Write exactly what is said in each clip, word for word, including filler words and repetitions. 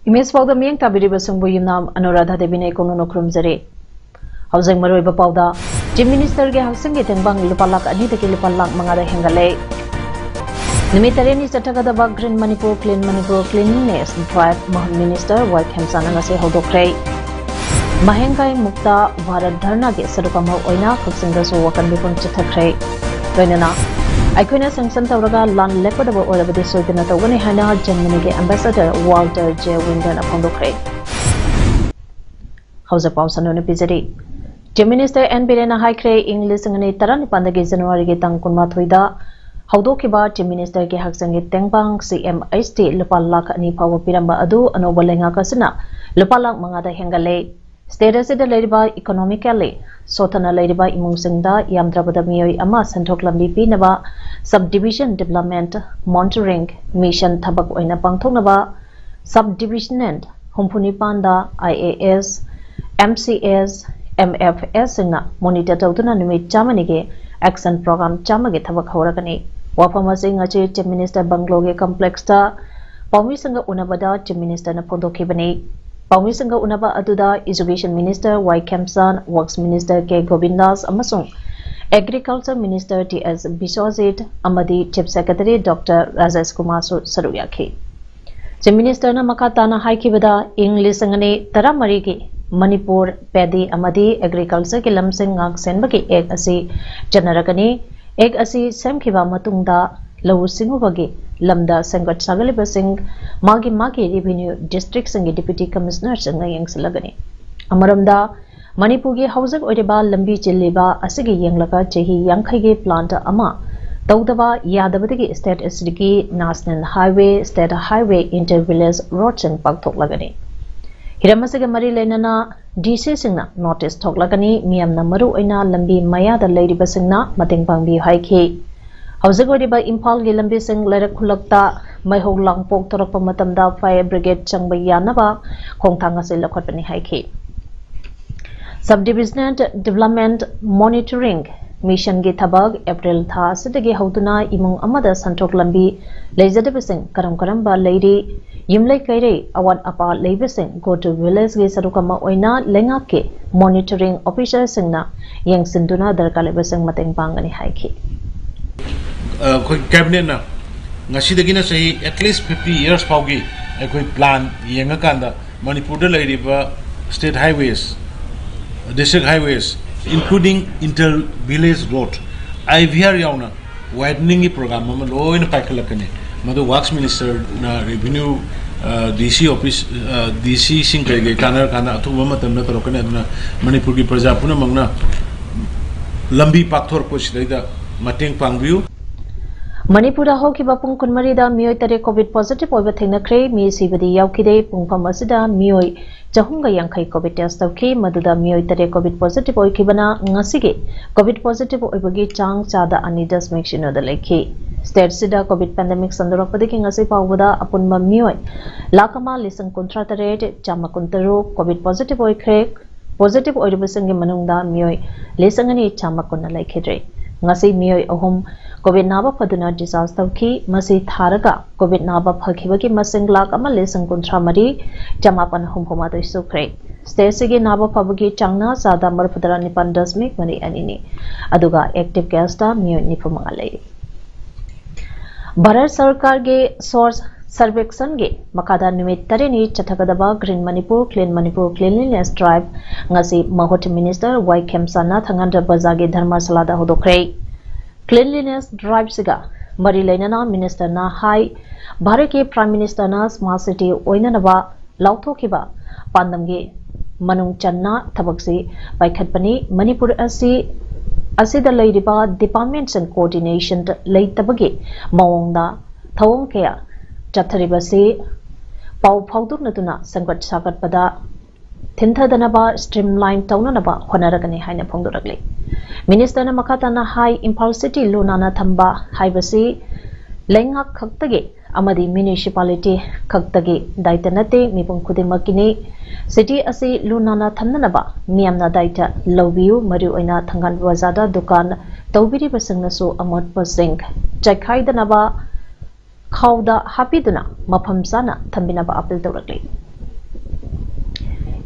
Image ꯄꯥꯎꯗ ꯃꯤꯠꯌꯦꯡ ꯇꯥꯕꯤꯔꯤꯕꯁꯤꯡꯕꯨ ꯌꯨꯝꯅꯥꯝ ꯑꯅꯨꯔꯥꯙꯥ ꯗꯦꯕꯤꯅ ꯏꯀꯣꯅꯨꯅ ꯈꯨꯔꯨꯝꯖꯔꯤ꯫ ꯍꯧꯖꯤꯛ ꯃꯔꯨꯑꯣꯏꯕ ꯄꯥꯎꯗ, ꯆꯤꯐ ꯃꯤꯅꯤꯁꯇꯔꯒꯤ ꯍꯛꯁꯦꯜꯒꯤ ꯇꯦꯡꯕꯥꯡ ꯂꯨꯄꯥ ꯂꯥꯈ ꯑꯅꯤꯗꯒꯤ ꯂꯨꯄꯥ ꯂꯥꯈ ꯃꯉꯥꯗ ꯍꯦꯟꯒꯠꯂꯦ꯫ ꯅꯨꯃꯤꯠ ꯇꯔꯦꯠꯅꯤ ꯆꯠꯊꯒꯗꯕ Green Manipur, Clean Manipur, Cleanliness Drive ꯃꯍꯨꯠ ꯃꯤꯅꯤꯁꯇꯔ ꯋꯥꯏ ꯈꯦꯝꯆꯥꯟꯅ ꯉꯁꯤ ꯍꯧꯗꯣꯛꯈ꯭ꯔꯦ꯫ ꯃꯍꯦꯡꯒꯥꯏ ꯃꯨꯛꯇ ꯚꯥꯔꯠ ꯙꯔꯅꯥꯒꯤ ꯁꯔꯨꯛ ꯑꯃ ꯑꯣꯏꯅ ꯀꯛꯆꯤꯡꯗꯁꯨ ꯋꯥꯀꯟ ꯃꯤꯐꯝ ꯆꯠꯊꯈ꯭ꯔꯦ꯫ ꯂꯣꯏꯅꯅ ꯑꯩꯈꯣꯏꯅ ꯁꯦꯡꯁꯟ ꯇꯧꯔꯒ ꯂꯥꯟ ꯂꯦꯞꯀꯗꯕ ꯑꯣꯏꯔꯕꯗꯤ ꯁꯣꯏꯗꯅ ꯇꯧꯒꯅꯤ ꯍꯥꯏꯅ ꯖꯔꯃꯅꯤꯒꯤ ꯑꯦꯝꯕꯦꯁꯦꯗꯔ ꯋꯥꯜꯇꯔ ꯖꯦ ꯋꯤꯟꯗꯔꯅ ꯐꯣꯡꯗꯣꯛꯈ꯭ꯔꯦ꯫ ꯍꯧꯖꯤꯛ ꯄꯥꯎ ꯁꯟꯗꯣꯛꯅ ꯄꯤꯖꯔꯤ꯫ ꯆꯤꯐ ꯃꯤꯅꯤꯁꯇꯔ ꯑꯦꯟ ꯕꯤꯔꯦꯟꯅ ꯍꯥꯏꯈ꯭ꯔꯦ, ꯏꯪ ꯂꯤꯁꯤꯡ ꯑꯅꯤ ꯇꯔꯥꯅꯤꯄꯥꯟꯗꯒꯤ ꯖꯅꯋꯥꯔꯤꯒꯤ ꯇꯥꯡ ꯀꯨꯟꯃꯥꯊꯣꯏꯗ ꯍꯧꯗꯣꯛꯈꯤꯕ ꯆꯤꯐ ꯃꯤꯅꯤꯁꯇꯔꯒꯤ ꯍꯛꯁꯦꯜꯒꯤ ꯇꯦꯡꯕꯥꯡ ꯁꯤ ꯑꯦꯝ ꯑꯩꯆ ꯇꯤ ꯂꯨꯄꯥ ꯂꯥꯈ ꯑꯅꯤ ꯐꯥꯎꯕ ꯄꯤꯔꯝꯕ ꯑꯗꯨ ꯑꯅꯧꯕ ꯂꯩꯉꯥꯛ ꯑꯁꯤꯅ ꯂꯨꯄꯥ ꯂꯥꯈ ꯃꯉꯥꯗ ꯍꯦꯟꯒꯠꯂꯦ꯫ ꯁ꯭ꯇꯦꯠ ꯑꯁꯤꯗ ꯂꯩꯔꯤꯕ ꯏꯀꯣꯅꯣꯃꯤꯀꯦꯜꯂꯤ ꯁꯣꯠꯊꯅ ꯂꯩꯔꯤꯕ ꯏꯃꯨꯡꯁꯤꯡꯗ ꯌꯥꯝꯗ꯭ꯔꯕꯗ ꯃꯤꯑꯣꯏ ꯑꯃ ꯁꯦꯟꯊꯣꯛ ꯂꯝꯕꯤ ꯄꯤꯅꯕ Sub Division Development Monitoring Mission ꯊꯕꯛ ꯑꯣꯏꯅ ꯄꯥꯡꯊꯣꯛꯅꯕ Sub Division ꯍꯨꯝꯐꯨ ꯅꯤꯄꯥꯟꯗ I A S, M C S, M F S ꯁꯤꯡꯅ monitor ꯇꯧꯗꯨꯅ ꯅꯨꯃꯤꯠ ꯆꯥꯝꯃꯅꯤꯒꯤ action program ꯆꯥꯝꯃꯒꯤ ꯊꯕꯛ ꯍꯧꯔꯒꯅꯤ꯫ ꯋꯥꯐꯝ ꯑꯁꯤ ꯉꯁꯤ Chief Minister Bungalow ꯒꯤ complex ꯇ ꯄꯥꯎꯃꯤꯁꯤꯡꯒ ꯎꯅꯕꯗ Chief Minister ꯅ ꯐꯣꯡꯗꯣꯛꯈꯤꯕꯅꯤ꯫ ꯄꯥꯎꯃꯤꯁꯤꯡꯒ ꯎꯅꯕ ꯑꯗꯨꯗ Education Minister ꯋꯥꯏ ꯈꯦꯝꯆꯥꯟ, Works Minister ꯀꯦ ꯒꯣꯕꯤꯟꯗꯥꯁ ꯑꯃꯁꯨꯡ Agriculture Minister ꯇꯤ ꯑꯦꯁ ꯕꯤꯁ꯭ꯋꯖꯤꯠ ꯑꯃꯗꯤ Chief Secretary ꯗꯣꯛꯇꯔ ꯔꯥꯖꯦꯁ ꯀꯨꯃꯥꯔꯁꯨ ꯁꯔꯨꯛ ꯌꯥꯈꯤ꯫ Chief Minister ꯅ ꯃꯈꯥ ꯇꯥꯅ ꯍꯥꯏꯈꯤꯕꯗ, ꯏꯪ ꯂꯤꯁꯤꯡ ꯑꯅꯤ ꯇꯔꯥꯃꯔꯤꯒꯤ ꯃꯅꯤꯄꯨꯔ ꯄꯦꯗꯤ ꯑꯃꯗꯤ agriculture ꯒꯤ ꯂꯝꯁꯤꯡ ꯉꯥꯛ ꯁꯦꯟꯕꯒꯤ act ꯑꯁꯤ ꯆꯠꯅꯔꯛꯀꯅꯤ꯫ Act ꯑꯁꯤ ꯁꯦꯝꯈꯤꯕ ꯃꯇꯨꯡꯗ ꯂꯧꯎ ꯁꯤꯡꯎꯕꯒꯤ ꯂꯝꯗ ꯁꯦꯝꯒꯠ ꯁꯥꯒꯠꯂꯤꯕꯁꯤꯡ ꯃꯥꯒꯤ ꯃꯥꯒꯤ revenue district ꯁꯤꯡꯒꯤ Deputy Commissioner ꯁꯤꯡꯅ ꯌꯦꯡꯁꯤꯜꯂꯒꯅꯤ꯫ ꯑꯃꯔꯣꯝꯗ, ꯃꯅꯤꯄꯨꯔꯒꯤ ꯍꯧꯖꯤꯛ ꯑꯣꯏꯔꯤꯕ ꯂꯝꯕꯤ ꯆꯤꯜꯂꯤꯕ ꯑꯁꯤꯒꯤ ꯌꯦꯡꯂꯒ ꯆꯍꯤ ꯌꯥꯡꯈꯩꯒꯤ plan ꯑꯃ ꯇꯧꯗꯕ ꯌꯥꯗꯕꯗꯒꯤ state ꯑꯁꯤꯗꯒꯤ national highway, state highway, inter village roadꯁꯤꯡ ꯄꯥꯛꯊꯣꯛꯂꯒꯅꯤ꯫ ꯍꯤꯔꯝ ꯑꯁꯤꯒ ꯃꯔꯤ ꯂꯩꯅꯅ D Cꯁꯤꯡꯅ notice ꯊꯣꯛꯂꯒꯅꯤ꯫ ꯃꯤꯌꯥꯝꯅ ꯃꯔꯨ ꯑꯣꯏꯅ ꯂꯝꯕꯤ ꯃꯌꯥꯗ ꯂꯩꯔꯤꯕꯁꯤꯡꯅ ꯃꯇꯦꯡ ꯄꯥꯡꯕꯤꯌꯨ ꯍꯥꯏꯈꯤ꯫ ꯍꯧꯖꯤꯛ ꯑꯣꯏꯔꯤꯕ ꯏꯝꯐꯥꯜꯒꯤ ꯂꯝꯕꯤꯁꯤꯡ ꯂꯩꯔꯛ ꯈꯨꯜꯂꯛꯇ ꯃꯩꯍꯧ ꯂꯥꯡꯄꯣꯛ ꯊꯣꯔꯛꯄ ꯃꯇꯝꯗ fire brigade ꯆꯪꯕ ꯌꯥꯅꯕ ꯈꯣꯡꯊꯥꯡ ꯑꯁꯤ ꯂꯧꯈꯠꯄꯅꯤ ꯍꯥꯏꯈꯤ꯫ Sub Divisional Development Monitoring Missionꯒꯤ ꯊꯕꯛ ꯑꯦꯄ꯭ꯔꯤꯜ ꯊꯥ ꯑꯁꯤꯗꯒꯤ ꯍꯧꯗꯨꯅ ꯏꯃꯨꯡ ꯑꯃꯗ ꯁꯦꯟꯊꯣꯛ ꯂꯝꯕꯤ ꯂꯩꯖꯗꯕꯁꯤꯡ ꯀꯔꯝ ꯀꯔꯝꯕ ꯂꯩꯔꯤ, ꯌꯨꯝꯂꯩ ꯀꯩꯔꯩ ꯑꯋꯥꯠ ꯑꯄꯥ ꯂꯩꯕꯁꯤꯡ go to villageꯒꯤ ꯁꯔꯨꯛ ꯑꯃ ꯑꯣꯏꯅ ꯂꯩꯉꯥꯛꯀꯤ monitoring officerꯁꯤꯡꯅ ꯌꯦꯡꯁꯤꯟꯗꯨꯅ ꯗꯔꯀꯥꯔ ꯂꯩꯕꯁꯤꯡ ꯃꯇꯦꯡ ꯄꯥꯡꯒꯅꯤ ꯍꯥꯏꯈꯤ꯫ ꯑꯩꯈꯣꯏ ꯀꯦꯕꯤꯅꯦꯠꯅ ꯉꯁꯤꯗꯒꯤꯅ ꯆꯍꯤ at least fifty years ꯐꯥꯎꯒꯤ ꯑꯩꯈꯣꯏ plan ꯌꯦꯡꯉꯀꯥꯟꯗ ꯃꯅꯤꯄꯨꯔꯗ ꯂꯩꯔꯤꯕ state highways, district highways, including inter village road, I V R ꯌꯥꯎꯅ wideningꯒꯤ program ꯑꯃ ꯂꯣꯏꯅ ꯄꯥꯏꯈꯠꯂꯛꯀꯅꯤ꯫ ꯃꯗꯨ Works Ministerꯅ revenue, D C office, D Cꯁꯤꯡ ꯀꯩ ꯀꯩ ꯇꯥꯟꯅꯔꯀꯥꯟꯗ ꯑꯊꯨꯕ ꯃꯇꯝꯗ ꯇꯧꯔꯛꯀꯅꯤ꯫ ꯑꯗꯨꯅ ꯃꯅꯤꯄꯨꯔꯒꯤ ꯄ꯭ꯔꯖꯥ ꯄꯨꯝꯅꯃꯛꯅ ꯂꯝꯕꯤ ꯄꯥꯛꯊꯣꯔꯛꯄꯁꯤꯗꯩꯗ ꯃꯇꯦꯡ ꯄꯥꯡꯕꯤꯌꯨ꯫ ꯃꯅꯤꯄꯨꯔꯗ ꯍꯧꯈꯤꯕ ꯄꯨꯡ ꯀꯨꯟꯃꯔꯤꯗ ꯃꯤꯑꯣꯏ ꯇꯔꯦꯠ COVID positive ꯑꯣꯏꯕ ꯊꯦꯡꯅꯈ꯭ꯔꯦ꯫ ꯃꯤ ꯁꯤꯕꯗꯤ ꯌꯥꯎꯈꯤꯗꯦ꯫ ꯄꯨꯡꯐꯝ ꯑꯁꯤꯗ ꯃꯤꯑꯣꯏ ꯆꯍꯨꯝꯒ ꯌꯥꯡꯈꯩ COVID test ꯇꯧꯈꯤ꯫ ꯃꯗꯨꯗ ꯃꯤꯑꯣꯏ ꯇꯔꯦꯠ COVID positive ꯑꯣꯏꯈꯤꯕꯅ ꯉꯁꯤꯒꯤ COVID positive ꯑꯣꯏꯕꯒꯤ ꯆꯥꯡ ꯆꯥꯗ ꯑꯅꯤ ꯗꯁꯃꯤꯛ ꯁꯤꯅꯣꯗ ꯂꯩꯈꯤ꯫ Stateꯁꯤꯗ COVID pandemic ꯁꯟꯗꯣꯔꯛꯄꯗꯒꯤ ꯉꯁꯤ ꯐꯥꯎꯕꯗ ꯑꯄꯨꯟꯕ ꯃꯤꯑꯣꯏ ꯂꯥꯈ ꯑꯃ ꯂꯤꯁꯤꯡ ꯀꯨꯟꯊ꯭ꯔꯥ ꯇꯔꯦꯠ ꯆꯥꯝꯃ ꯀꯨꯟꯇꯔꯨꯛ COVID positive ꯑꯣꯏꯈ꯭ꯔꯦ꯫ Positive ꯑꯣꯏꯔꯤꯕꯁꯤꯡꯒꯤ ꯃꯅꯨꯡꯗ ꯃꯤꯑꯣꯏ ꯂꯤꯁꯤꯡ ꯑꯅꯤ ꯆꯥꯝꯃ ꯀꯨꯟꯅ ꯂꯩꯈꯤꯗ꯭ꯔꯦ꯫ ꯉꯁꯤ ꯃꯤꯑꯣꯏ ꯑꯍꯨꯝ COVID ꯅꯥꯕ ꯐꯗꯨꯅ discharge ꯇꯧꯈꯤ꯫ ꯃꯁꯤ ꯊꯥꯔꯒ COVID ꯅꯥꯕ ꯐꯈꯤꯕꯒꯤ ꯃꯁꯤꯡ ꯂꯥꯈ ꯑꯃ ꯂꯤꯁꯤꯡ ꯀꯨꯟꯊ꯭ꯔꯥ ꯃꯔꯤ ꯆꯃꯥꯄꯟ ꯍꯨꯝꯐꯨ ꯃꯥꯊꯣꯏ ꯁꯨꯈ꯭ꯔꯦ꯫ Stateꯁꯤꯒꯤ ꯅꯥꯕ ꯐꯕꯒꯤ ꯆꯥꯡꯅ ꯆꯥꯗ ꯃꯔꯤꯐꯨꯇꯔꯥ ꯅꯤꯄꯥꯟ ꯗꯁꯃꯤꯛ ꯃꯔꯤ ꯑꯅꯤꯅꯤ꯫ ꯑꯗꯨꯒ active caseꯇ ꯃꯤꯑꯣꯏ ꯅꯤꯐꯨ ꯃꯉꯥ ꯂꯩꯔꯤ꯫ ꯚꯥꯔꯠ ꯁꯔꯀꯥꯔꯒꯤ Swachh Survekshonꯒꯤ ꯃꯈꯥꯗ ꯅꯨꯃꯤꯠ ꯇꯔꯦꯠꯅꯤ ꯆꯠꯊꯒꯗꯕ Green Manipur, Clean Manipur Cleanliness Drive ꯉꯁꯤ ꯃꯍꯨꯠ Minister ꯋꯥꯏ ꯈꯦꯝꯆꯥꯟꯅ ꯊꯥꯡꯒꯟꯗ꯭ꯔ ꯕꯖꯥꯔꯒꯤ ꯙꯔꯃꯁꯥꯂꯥꯗ ꯍꯧꯗꯣꯛꯈ꯭ꯔꯦ꯫ Cleanliness Driveꯁꯤꯒ ꯃꯔꯤ ꯂꯩꯅꯅ Ministerꯅ ꯍꯥꯏ, ꯚꯥꯔꯠꯀꯤ Prime Ministerꯅ Smart City ꯑꯣꯏꯅꯅꯕ ꯂꯥꯎꯊꯣꯛꯈꯤꯕ ꯄꯥꯟꯗꯝꯒꯤ ꯃꯅꯨꯡ ꯆꯟꯅ ꯊꯕꯛꯁꯤ ꯄꯥꯏꯈꯠꯄꯅꯤ꯫ ꯃꯅꯤꯄꯨꯔ ꯑꯁꯤ ꯑꯁꯤꯗ ꯂꯩꯔꯤꯕ departmentꯁꯤꯡ coordination ꯂꯩꯇꯕꯒꯤ ꯃꯑꯣꯡꯗ ꯊꯧꯑꯣꯡ ꯀꯌꯥ ꯆꯠꯊꯔꯤꯕꯁꯤ ꯄꯥꯎ ꯐꯥꯎꯗꯣꯛꯅꯗꯨꯅ ꯁꯦꯝꯒꯠ ꯁꯥꯒꯠꯄꯗ ꯊꯤꯟꯊꯗꯅꯕ streamline ꯇꯧꯅꯅꯕ ꯍꯣꯠꯅꯔꯒꯅꯤ ꯍꯥꯏꯅ ꯐꯣꯡꯗꯣꯔꯛꯂꯤ꯫ Ministerꯅ ꯃꯈꯥ ꯇꯥꯅ ꯍꯥꯏ, ꯏꯝꯐꯥꯜ city ꯂꯨ ꯅꯥꯟꯅ ꯊꯝꯕ ꯍꯥꯏꯕꯁꯤ ꯂꯩꯉꯥꯛ ꯈꯛꯇꯒꯤ ꯑꯃꯗꯤ municipality ꯈꯛꯇꯒꯤ ꯗꯥꯏꯇ ꯅꯠꯇꯦ, ꯃꯤꯄꯨꯝ ꯈꯨꯗꯤꯡꯃꯛꯀꯤꯅꯤ꯫ City ꯑꯁꯤ ꯂꯨ ꯅꯥꯟꯅ ꯊꯝꯅꯅꯕ ꯃꯤꯌꯥꯝꯅ ꯗꯥꯏꯇ ꯂꯧꯕꯤꯌꯨ꯫ ꯃꯔꯨꯑꯣꯏꯅ ꯊꯪꯒꯥꯜ ꯕꯖꯥꯔꯗ ꯗꯨꯀꯥꯟ ꯇꯧꯕꯤꯔꯤꯕꯁꯤꯡꯅꯁꯨ ꯑꯃꯣꯠꯄꯁꯤꯡ ꯆꯥꯏꯈꯥꯏꯗꯅꯕ ꯈꯥꯎꯗ ꯍꯥꯞꯄꯤꯗꯨꯅ ꯃꯐꯝ ꯆꯥꯅ ꯊꯝꯕꯤꯅꯕ appeal ꯇꯧꯔꯛꯂꯤ꯫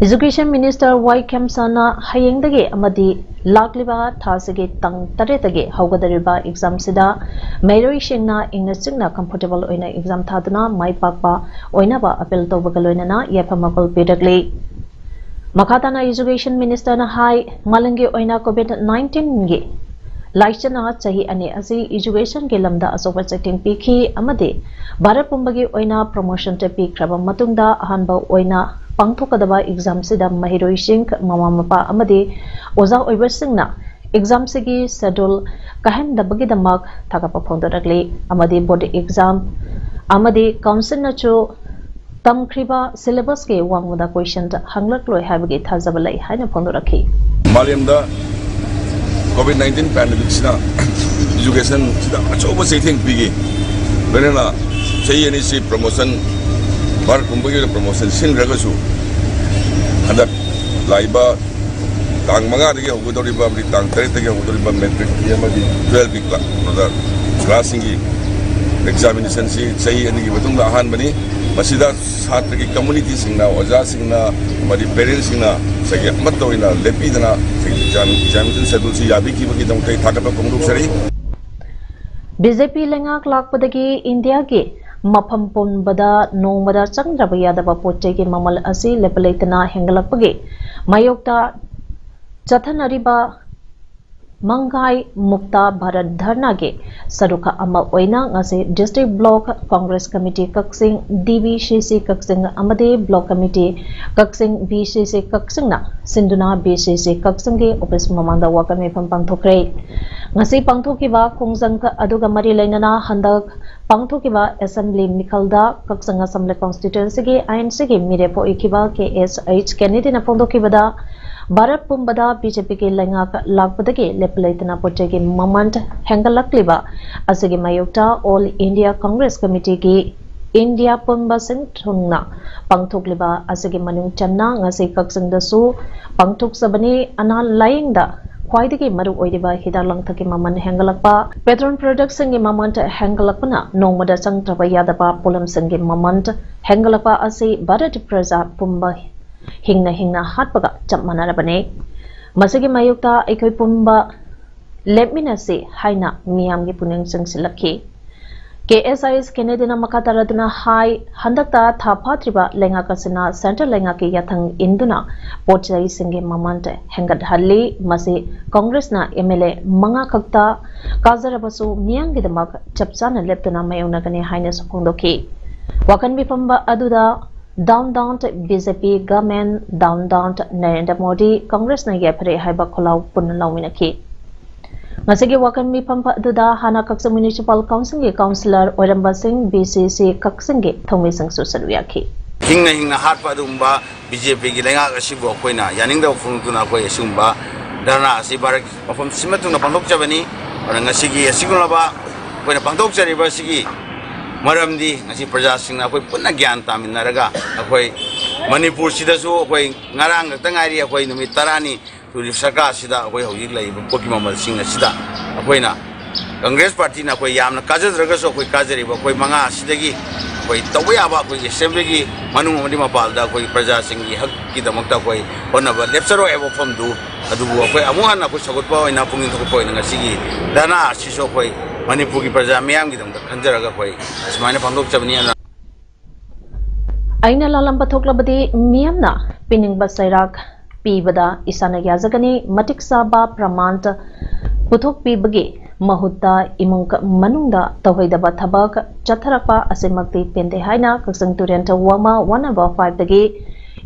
Education Minister ꯋꯥꯏ ꯈꯦꯝꯁꯥꯅ ꯍꯌꯦꯡꯗꯒꯤ ꯑꯃꯗꯤ ꯂꯥꯛꯂꯤꯕ ꯊꯥꯁꯤꯒꯤ ꯇꯥꯡ ꯇꯔꯦꯠꯇꯒꯤ ꯍꯧꯒꯗꯧꯔꯤꯕ examꯁꯤꯗ ꯃꯍꯩꯔꯣꯏꯁꯤꯡꯅ ꯏꯪꯅ ꯆꯤꯛꯅ comfortable ꯑꯣꯏꯅ exam ꯊꯥꯗꯨꯅ ꯃꯥꯏ ꯄꯥꯛꯄ ꯑꯣꯏꯅꯕ appeal ꯇꯧꯕꯒ ꯂꯣꯏꯅꯅ ꯌꯥꯏꯐ ꯃꯥꯄꯜ ꯄꯤꯔꯛꯂꯤ꯫ ꯃꯈꯥ ꯇꯥꯅ Education Ministerꯅ ꯍꯥꯏ, ꯃꯥꯂꯦꯝꯒꯤ ꯑꯣꯏꯅ COVID nineteenꯒꯤ ꯂꯥꯏꯆꯠꯅ ꯆꯍꯤ ꯑꯅꯤ ꯑꯁꯤ educationꯒꯤ ꯂꯝꯗ ꯑꯆꯧꯕ ꯆꯩꯊꯦꯡ ꯄꯤꯈꯤ ꯑꯃꯗꯤ ꯚꯥꯔꯠ ꯄꯨꯝꯕꯒꯤ ꯑꯣꯏꯅ promotion ꯄꯤꯈ꯭ꯔꯕ ꯃꯇꯨꯡꯗ ꯑꯍꯥꯟꯕ ꯑꯣꯏꯅ ꯄꯥꯡꯊꯣꯛꯀꯗꯕ examꯁꯤꯗ ꯃꯍꯩꯔꯣꯏꯁꯤꯡ, ꯃꯃꯥ ꯃꯄꯥ ꯑꯃꯗꯤ ꯑꯣꯖꯥ ꯑꯣꯏꯕꯁꯤꯡꯅ examꯁꯤꯒꯤ schedule ꯀꯥꯏꯍꯟꯗꯕꯒꯤꯗꯃꯛ ꯊꯥꯒꯠꯄ ꯐꯣꯡꯗꯣꯔꯛꯂꯤ ꯑꯃꯗꯤ board exam ꯑꯃꯗꯤ councilꯅꯁꯨ ꯇꯝꯈ꯭ꯔꯤꯕ syllabusꯀꯤ ꯋꯥꯡꯃꯗ question ꯍꯪꯂꯛꯂꯣꯏ ꯍꯥꯏꯕꯒꯤ ꯊꯥꯖꯕ ꯂꯩ ꯍꯥꯏꯅ ꯐꯣꯡꯗꯣꯔꯛꯈꯤ꯫ ꯃꯥꯂꯦꯝꯗ COVID nineteen pandemicꯁꯤꯅ educationꯁꯤꯗ ꯑꯆꯧꯕ ꯆꯩꯊꯦꯡ ꯄꯤꯈꯤ꯫ ꯂꯣꯏꯅꯅ ꯆꯍꯤ ꯑꯅꯤꯁꯤ promotion, ꯚꯥꯔꯠ ꯄꯨꯝꯕꯒꯤ ꯑꯣꯏꯅ promotion ꯁꯤꯟꯈ꯭ꯔꯒꯁꯨ, ꯍꯟꯗꯛ ꯂꯥꯛꯏꯕ ꯇꯥꯡ ꯃꯉꯥꯗꯒꯤ ꯍꯧꯒꯗꯧꯔꯤꯕ, ꯑꯃꯗꯤ ꯇꯥꯡ ꯇꯔꯦꯠꯇꯒꯤ ꯍꯧꯒꯗꯧꯔꯤꯕ matricꯀꯤ ꯑꯃꯗꯤ twelveꯀꯤ cla-, ꯑꯣꯖꯥ classꯁꯤꯡꯒꯤ examinationꯁꯤ ꯆꯍꯤ ꯑꯅꯤꯒꯤ ꯃꯇꯨꯡꯗ ꯑꯍꯥꯟꯕꯅꯤ꯫ ꯃꯁꯤꯗ ꯁꯥꯇ꯭ꯔꯒꯤ communityꯁꯤꯡꯅ, ꯑꯣꯖꯥꯁꯤꯡꯅ ꯑꯃꯗꯤ parentsꯁꯤꯡꯅ ꯉꯁꯥꯏꯒꯤ ꯑꯃꯠꯇ ꯑꯣꯏꯅ ꯂꯦꯞꯄꯤꯗꯅ ꯉꯁꯥꯏꯒꯤ exam-, examination scheduleꯁꯤ ꯌꯥꯕꯤꯈꯤꯕꯒꯤꯗꯃꯛꯇ ꯑꯩ ꯊꯥꯒꯠꯄ ꯐꯣꯡꯗꯣꯛꯆꯔꯤ꯫ BJP ꯂꯩꯉꯥꯛ ꯂꯥꯛꯄꯗꯒꯤ ꯏꯟꯗꯤꯌꯥꯒꯤ ꯃꯐꯝ ꯄꯨꯝꯕꯗ ꯅꯣꯡꯃꯗ ꯆꯪꯗ꯭ꯔꯕ ꯌꯥꯗꯕ ꯄꯣꯠ ꯆꯩꯒꯤ ꯃꯃꯜ ꯑꯁꯤ ꯂꯦꯞꯄ ꯂꯩꯇꯅ ꯍꯦꯟꯒꯠꯂꯛꯄꯒꯤ ꯃꯥꯌꯣꯛꯇ ꯆꯠꯊꯅꯔꯤꯕ ꯃꯪꯒꯥꯏ ꯃꯨꯛꯇ ꯚꯥꯔꯠ ꯙꯔꯅꯥꯒꯤ ꯁꯔꯨꯛ ꯑꯃ ꯑꯣꯏꯅ ꯉꯁꯤ District Block Congress Committee ꯀꯛꯆꯤꯡ, D B C C ꯀꯛꯆꯤꯡ ꯑꯃꯗꯤ Block Committee ꯀꯛꯆꯤꯡ, B C C ꯀꯛꯆꯤꯡꯅ ꯁꯤꯟꯗꯨꯅ B C C ꯀꯛꯆꯤꯡꯒꯤ office ꯃꯃꯥꯡꯗ ꯋꯥꯀꯠ ꯃꯤꯐꯝ ꯄꯥꯡꯊꯣꯛꯈ꯭ꯔꯦ꯫ ꯉꯁꯤ ꯄꯥꯡꯊꯣꯛꯈꯤꯕ ꯈꯣꯡꯖꯪ ꯑꯗꯨꯒ ꯃꯔꯤ ꯂꯩꯅꯅ ꯍꯟꯗꯛ ꯄꯥꯡꯊꯣꯛꯈꯤꯕ assembly ꯃꯤꯈꯜꯗ Kakching Assembly Constituencyꯒꯤ I N Cꯒꯤ ꯃꯤꯔꯦꯞ ꯑꯣꯏꯈꯤꯕ K S H Kennedyꯅ ꯐꯣꯡꯗꯣꯛꯈꯤꯕꯗ, ꯚꯥꯔꯠ ꯄꯨꯝꯕꯗ BJPꯒꯤ ꯂꯩꯉꯥꯛ ꯂꯥꯛꯄꯗꯒꯤ ꯂꯦꯞꯄ ꯂꯩꯇꯅ ꯄꯣꯠ ꯆꯩꯒꯤ ꯃꯃꯜ ꯍꯦꯟꯒꯠꯂꯛꯂꯤꯕ ꯑꯁꯤꯒꯤ ꯃꯥꯌꯣꯛꯇ All India Congress Committeeꯒꯤ India ꯄꯨꯝꯕ ꯁꯤꯟꯊꯨꯡꯅ ꯄꯥꯡꯊꯣꯛꯂꯤꯕ ꯑꯁꯤꯒꯤ ꯃꯅꯨꯡ ꯆꯟꯅ ꯉꯁꯤ ꯀꯛꯆꯤꯡꯗꯁꯨ ꯄꯥꯡꯊꯣꯛꯆꯕꯅꯤ꯫ ꯑꯅꯥ ꯂꯥꯌꯦꯡꯗ ꯈ꯭ꯋꯥꯏꯗꯒꯤ ꯃꯔꯨ ꯑꯣꯏꯔꯤꯕ ꯍꯤꯗꯥꯛ ꯂꯥꯡꯊꯛꯀꯤ ꯃꯃꯜ ꯍꯦꯟꯒꯠꯂꯛꯄ, petrol productꯁꯤꯡꯒꯤ ꯃꯃꯜ ꯍꯦꯟꯒꯠꯂꯛꯄꯅ ꯅꯣꯡꯃꯗ ꯆꯪꯗ꯭ꯔꯕ ꯌꯥꯗꯕ ꯄꯣꯠꯂꯝꯁꯤꯡꯒꯤ ꯃꯃꯜ ꯍꯦꯟꯒꯠꯂꯛꯄ ꯑꯁꯤ ꯚꯥꯔꯠ ꯄ꯭ꯔꯖꯥ ꯄꯨꯝꯕ ꯍꯤꯡꯅ ꯍꯤꯡꯅ ꯍꯥꯠꯄꯒ ꯆꯞ ꯃꯥꯟꯅꯔꯕꯅꯤ꯫ ꯃꯁꯤꯒꯤ ꯃꯥꯌꯣꯛꯇ ꯑꯩꯈꯣꯏ ꯄꯨꯝꯕ ꯂꯦꯞꯃꯤꯟꯅꯁꯤ ꯍꯥꯏꯅ ꯃꯤꯌꯥꯝꯒꯤ ꯄꯨꯛꯅꯤꯡ ꯆꯤꯡꯁꯤꯜꯂꯛꯈꯤ꯫ K S H Kennedyꯅ ꯃꯈꯥ ꯇꯥꯔꯗꯨꯅ ꯍꯥꯏ, ꯍꯟꯗꯛꯇ ꯊꯥ ꯐꯥꯗ꯭ꯔꯤꯕ ꯂꯩꯉꯥꯛ ꯑꯁꯤꯅ central ꯂꯩꯉꯥꯛꯀꯤ ꯌꯥꯊꯪ ꯏꯟꯗꯨꯅ ꯄꯣꯠ ꯆꯩꯁꯤꯡꯒꯤ ꯃꯃꯜ ꯍꯦꯟꯒꯠꯍꯜꯂꯤ꯫ ꯃꯁꯤ ꯀꯪꯒ꯭ꯔꯦꯁꯅ M L A ꯃꯉꯥ ꯈꯛꯇ ꯀꯥꯖꯔꯕꯁꯨ ꯃꯤꯌꯥꯝꯒꯤꯗꯃꯛ ꯆꯞ ꯆꯥꯅ ꯂꯦꯞꯇꯨꯅ ꯃꯥꯌꯣꯛꯅꯒꯅꯤ ꯍꯥꯏꯅꯁꯨ ꯐꯣꯡꯗꯣꯛꯈꯤ꯫ ꯋꯥꯀꯠ ꯃꯤꯐꯝ ꯑꯗꯨꯗ Down down B J P government, down down Narendra Modi, ꯀꯪꯒ꯭ꯔꯦꯁꯅ ꯌꯥꯏꯐꯔꯦ ꯍꯥꯏꯕ ꯈꯣꯜꯂꯥꯎ ꯄꯨꯟꯅ ꯂꯥꯎꯃꯤꯟꯅꯈꯤ꯫ ꯉꯁꯤꯒꯤ ꯋꯥꯀꯠ ꯃꯤꯐꯝ ꯑꯗꯨꯗ ꯍꯥꯟꯅ ꯀꯛꯆꯤꯡ Municipal Councilꯒꯤ councillor ꯑꯣꯏꯔꯝꯕꯁꯤꯡ, B C C ꯀꯛꯆꯤꯡꯒꯤ ꯊꯧꯃꯤꯁꯤꯡꯁꯨ ꯁꯔꯨꯛ ꯌꯥꯈꯤ꯫ ꯍꯤꯡꯅ ꯍꯤꯡꯅ ꯍꯥꯠꯄ ꯑꯗꯨꯒꯨꯝꯕ BJPꯒꯤ ꯂꯩꯉꯥꯛ ꯑꯁꯤꯕꯨ ꯑꯩꯈꯣꯏꯅ ꯌꯥꯅꯤꯡꯗꯕ ꯐꯣꯡꯗꯣꯛꯇꯨꯅ ꯑꯩꯈꯣꯏ ꯑꯁꯤꯒꯨꯝꯕ ꯙꯔꯅꯥ ꯑꯁꯤ ꯚꯥꯔꯠꯀꯤ ꯃꯐꯝ ꯁꯤꯟꯕ ꯊꯨꯡꯅ ꯄꯥꯡꯊꯣꯛꯆꯕꯅꯤ꯫ ꯑꯗꯨꯅ ꯉꯁꯤꯒꯤ ꯑꯁꯤꯒꯨꯝꯂꯕ ꯑꯩꯈꯣꯏꯅ ꯄꯥꯡꯊꯣꯛꯆꯔꯤꯕ ꯑꯁꯤꯒꯤ ꯃꯔꯝꯗꯤ ꯉꯁꯤ ꯄ꯭ꯔꯖꯥꯁꯤꯡꯅ ꯑꯩꯈꯣꯏ ꯄꯨꯟꯅ ꯒ꯭ꯌꯥꯟ ꯇꯥꯃꯤꯟꯅꯔꯒ ꯑꯩꯈꯣꯏ ꯃꯅꯤꯄꯨꯔꯁꯤꯗꯁꯨ ꯑꯩꯈꯣꯏ ꯉꯔꯥꯡ ꯈꯛꯇ ꯉꯥꯏꯔꯤ ꯑꯩꯈꯣꯏ ꯅꯨꯃꯤꯠ ꯇꯔꯥꯅꯤ ꯇꯨꯔꯤꯞ ꯁꯔꯀꯥꯔꯁꯤꯗ ꯑꯩꯈꯣꯏ ꯍꯧꯖꯤꯛ ꯂꯩꯔꯤꯕ ꯄꯣꯠꯀꯤ ꯃꯃꯜꯁꯤꯡ ꯑꯁꯤꯗ ꯑꯩꯈꯣꯏꯅ ꯀꯪꯒ꯭ꯔꯦꯁ ꯄꯥꯔꯇꯤꯅ ꯑꯩꯈꯣꯏ ꯌꯥꯝꯅ ꯀꯥꯖꯗ꯭ꯔꯒꯁꯨ ꯑꯩꯈꯣꯏ ꯀꯥꯖꯔꯤꯕ ꯑꯩꯈꯣꯏ ꯃꯉꯥ ꯑꯁꯤꯗꯒꯤ ꯑꯩꯈꯣꯏ ꯇꯧꯕ ꯌꯥꯕ ꯑꯩꯈꯣꯏꯒꯤ ꯑꯦꯁꯦꯝꯕ꯭ꯂꯤꯒꯤ ꯃꯅꯨꯡ ꯑꯃꯗꯤ ꯃꯄꯥꯟꯗ ꯑꯩꯈꯣꯏ ꯄ꯭ꯔꯖꯥꯁꯤꯡꯒꯤ ꯍꯛꯀꯤꯗꯃꯛꯇ ꯑꯩꯈꯣꯏ ꯍꯣꯠꯅꯕ ꯂꯦꯞꯆꯔꯣꯏ ꯍꯥꯏꯕ ꯋꯥꯐꯝꯗꯨ ꯑꯗꯨꯕꯨ ꯑꯩꯈꯣꯏ ꯑꯃꯨꯛ ꯍꯟꯅ ꯑꯩꯈꯣꯏ ꯁꯧꯒꯠꯄ ꯑꯣꯏꯅ ꯄꯨꯛꯅꯤꯡ ꯊꯧꯒꯠꯄ ꯑꯣꯏꯅ ꯉꯁꯤꯒꯤ ꯙꯔꯅꯥ ꯑꯁꯤꯁꯨ ꯑꯩꯈꯣꯏ ꯃꯅꯤꯄꯨꯔꯒꯤ ꯄ꯭ꯔꯖꯥ ꯃꯤꯌꯥꯝꯒꯤꯗꯃꯛꯇ ꯈꯟꯖꯔꯒ ꯑꯩꯈꯣꯏ ꯁꯨꯃꯥꯏꯅ ꯄꯥꯡꯊꯣꯛꯆꯕꯅꯤ꯫ ꯑꯗꯨꯅ ꯑꯩꯅ ꯂꯥꯜꯂꯝꯕ ꯊꯣꯛꯂꯕꯗꯤ ꯃꯤꯌꯥꯝꯅ ꯄꯤꯅꯤꯡꯕ ꯆꯩꯔꯥꯛ ꯄꯤꯕꯗ ꯏꯁꯥꯅ ꯌꯥꯖꯒꯅꯤ꯫ ꯃꯇꯤꯛ ꯆꯥꯕ ꯄ꯭ꯔꯃꯥꯟ ꯄꯨꯊꯣꯛꯄꯤꯕꯒꯤ ꯃꯍꯨꯠꯇ ꯏꯃꯨꯡ ꯃꯅꯨꯡꯗ ꯇꯧꯍꯩꯗꯕ ꯊꯕꯛ ꯆꯠꯊꯔꯛꯄ ꯑꯁꯤꯃꯛꯇꯤ ꯄꯦꯟꯗꯦ ꯍꯥꯏꯅ ꯀꯛꯆꯤꯡ ꯇꯨꯔꯦꯜ ꯋꯥꯃ ꯋꯥꯟ ꯅꯝꯕꯔ ꯐꯥꯏꯚꯇꯒꯤ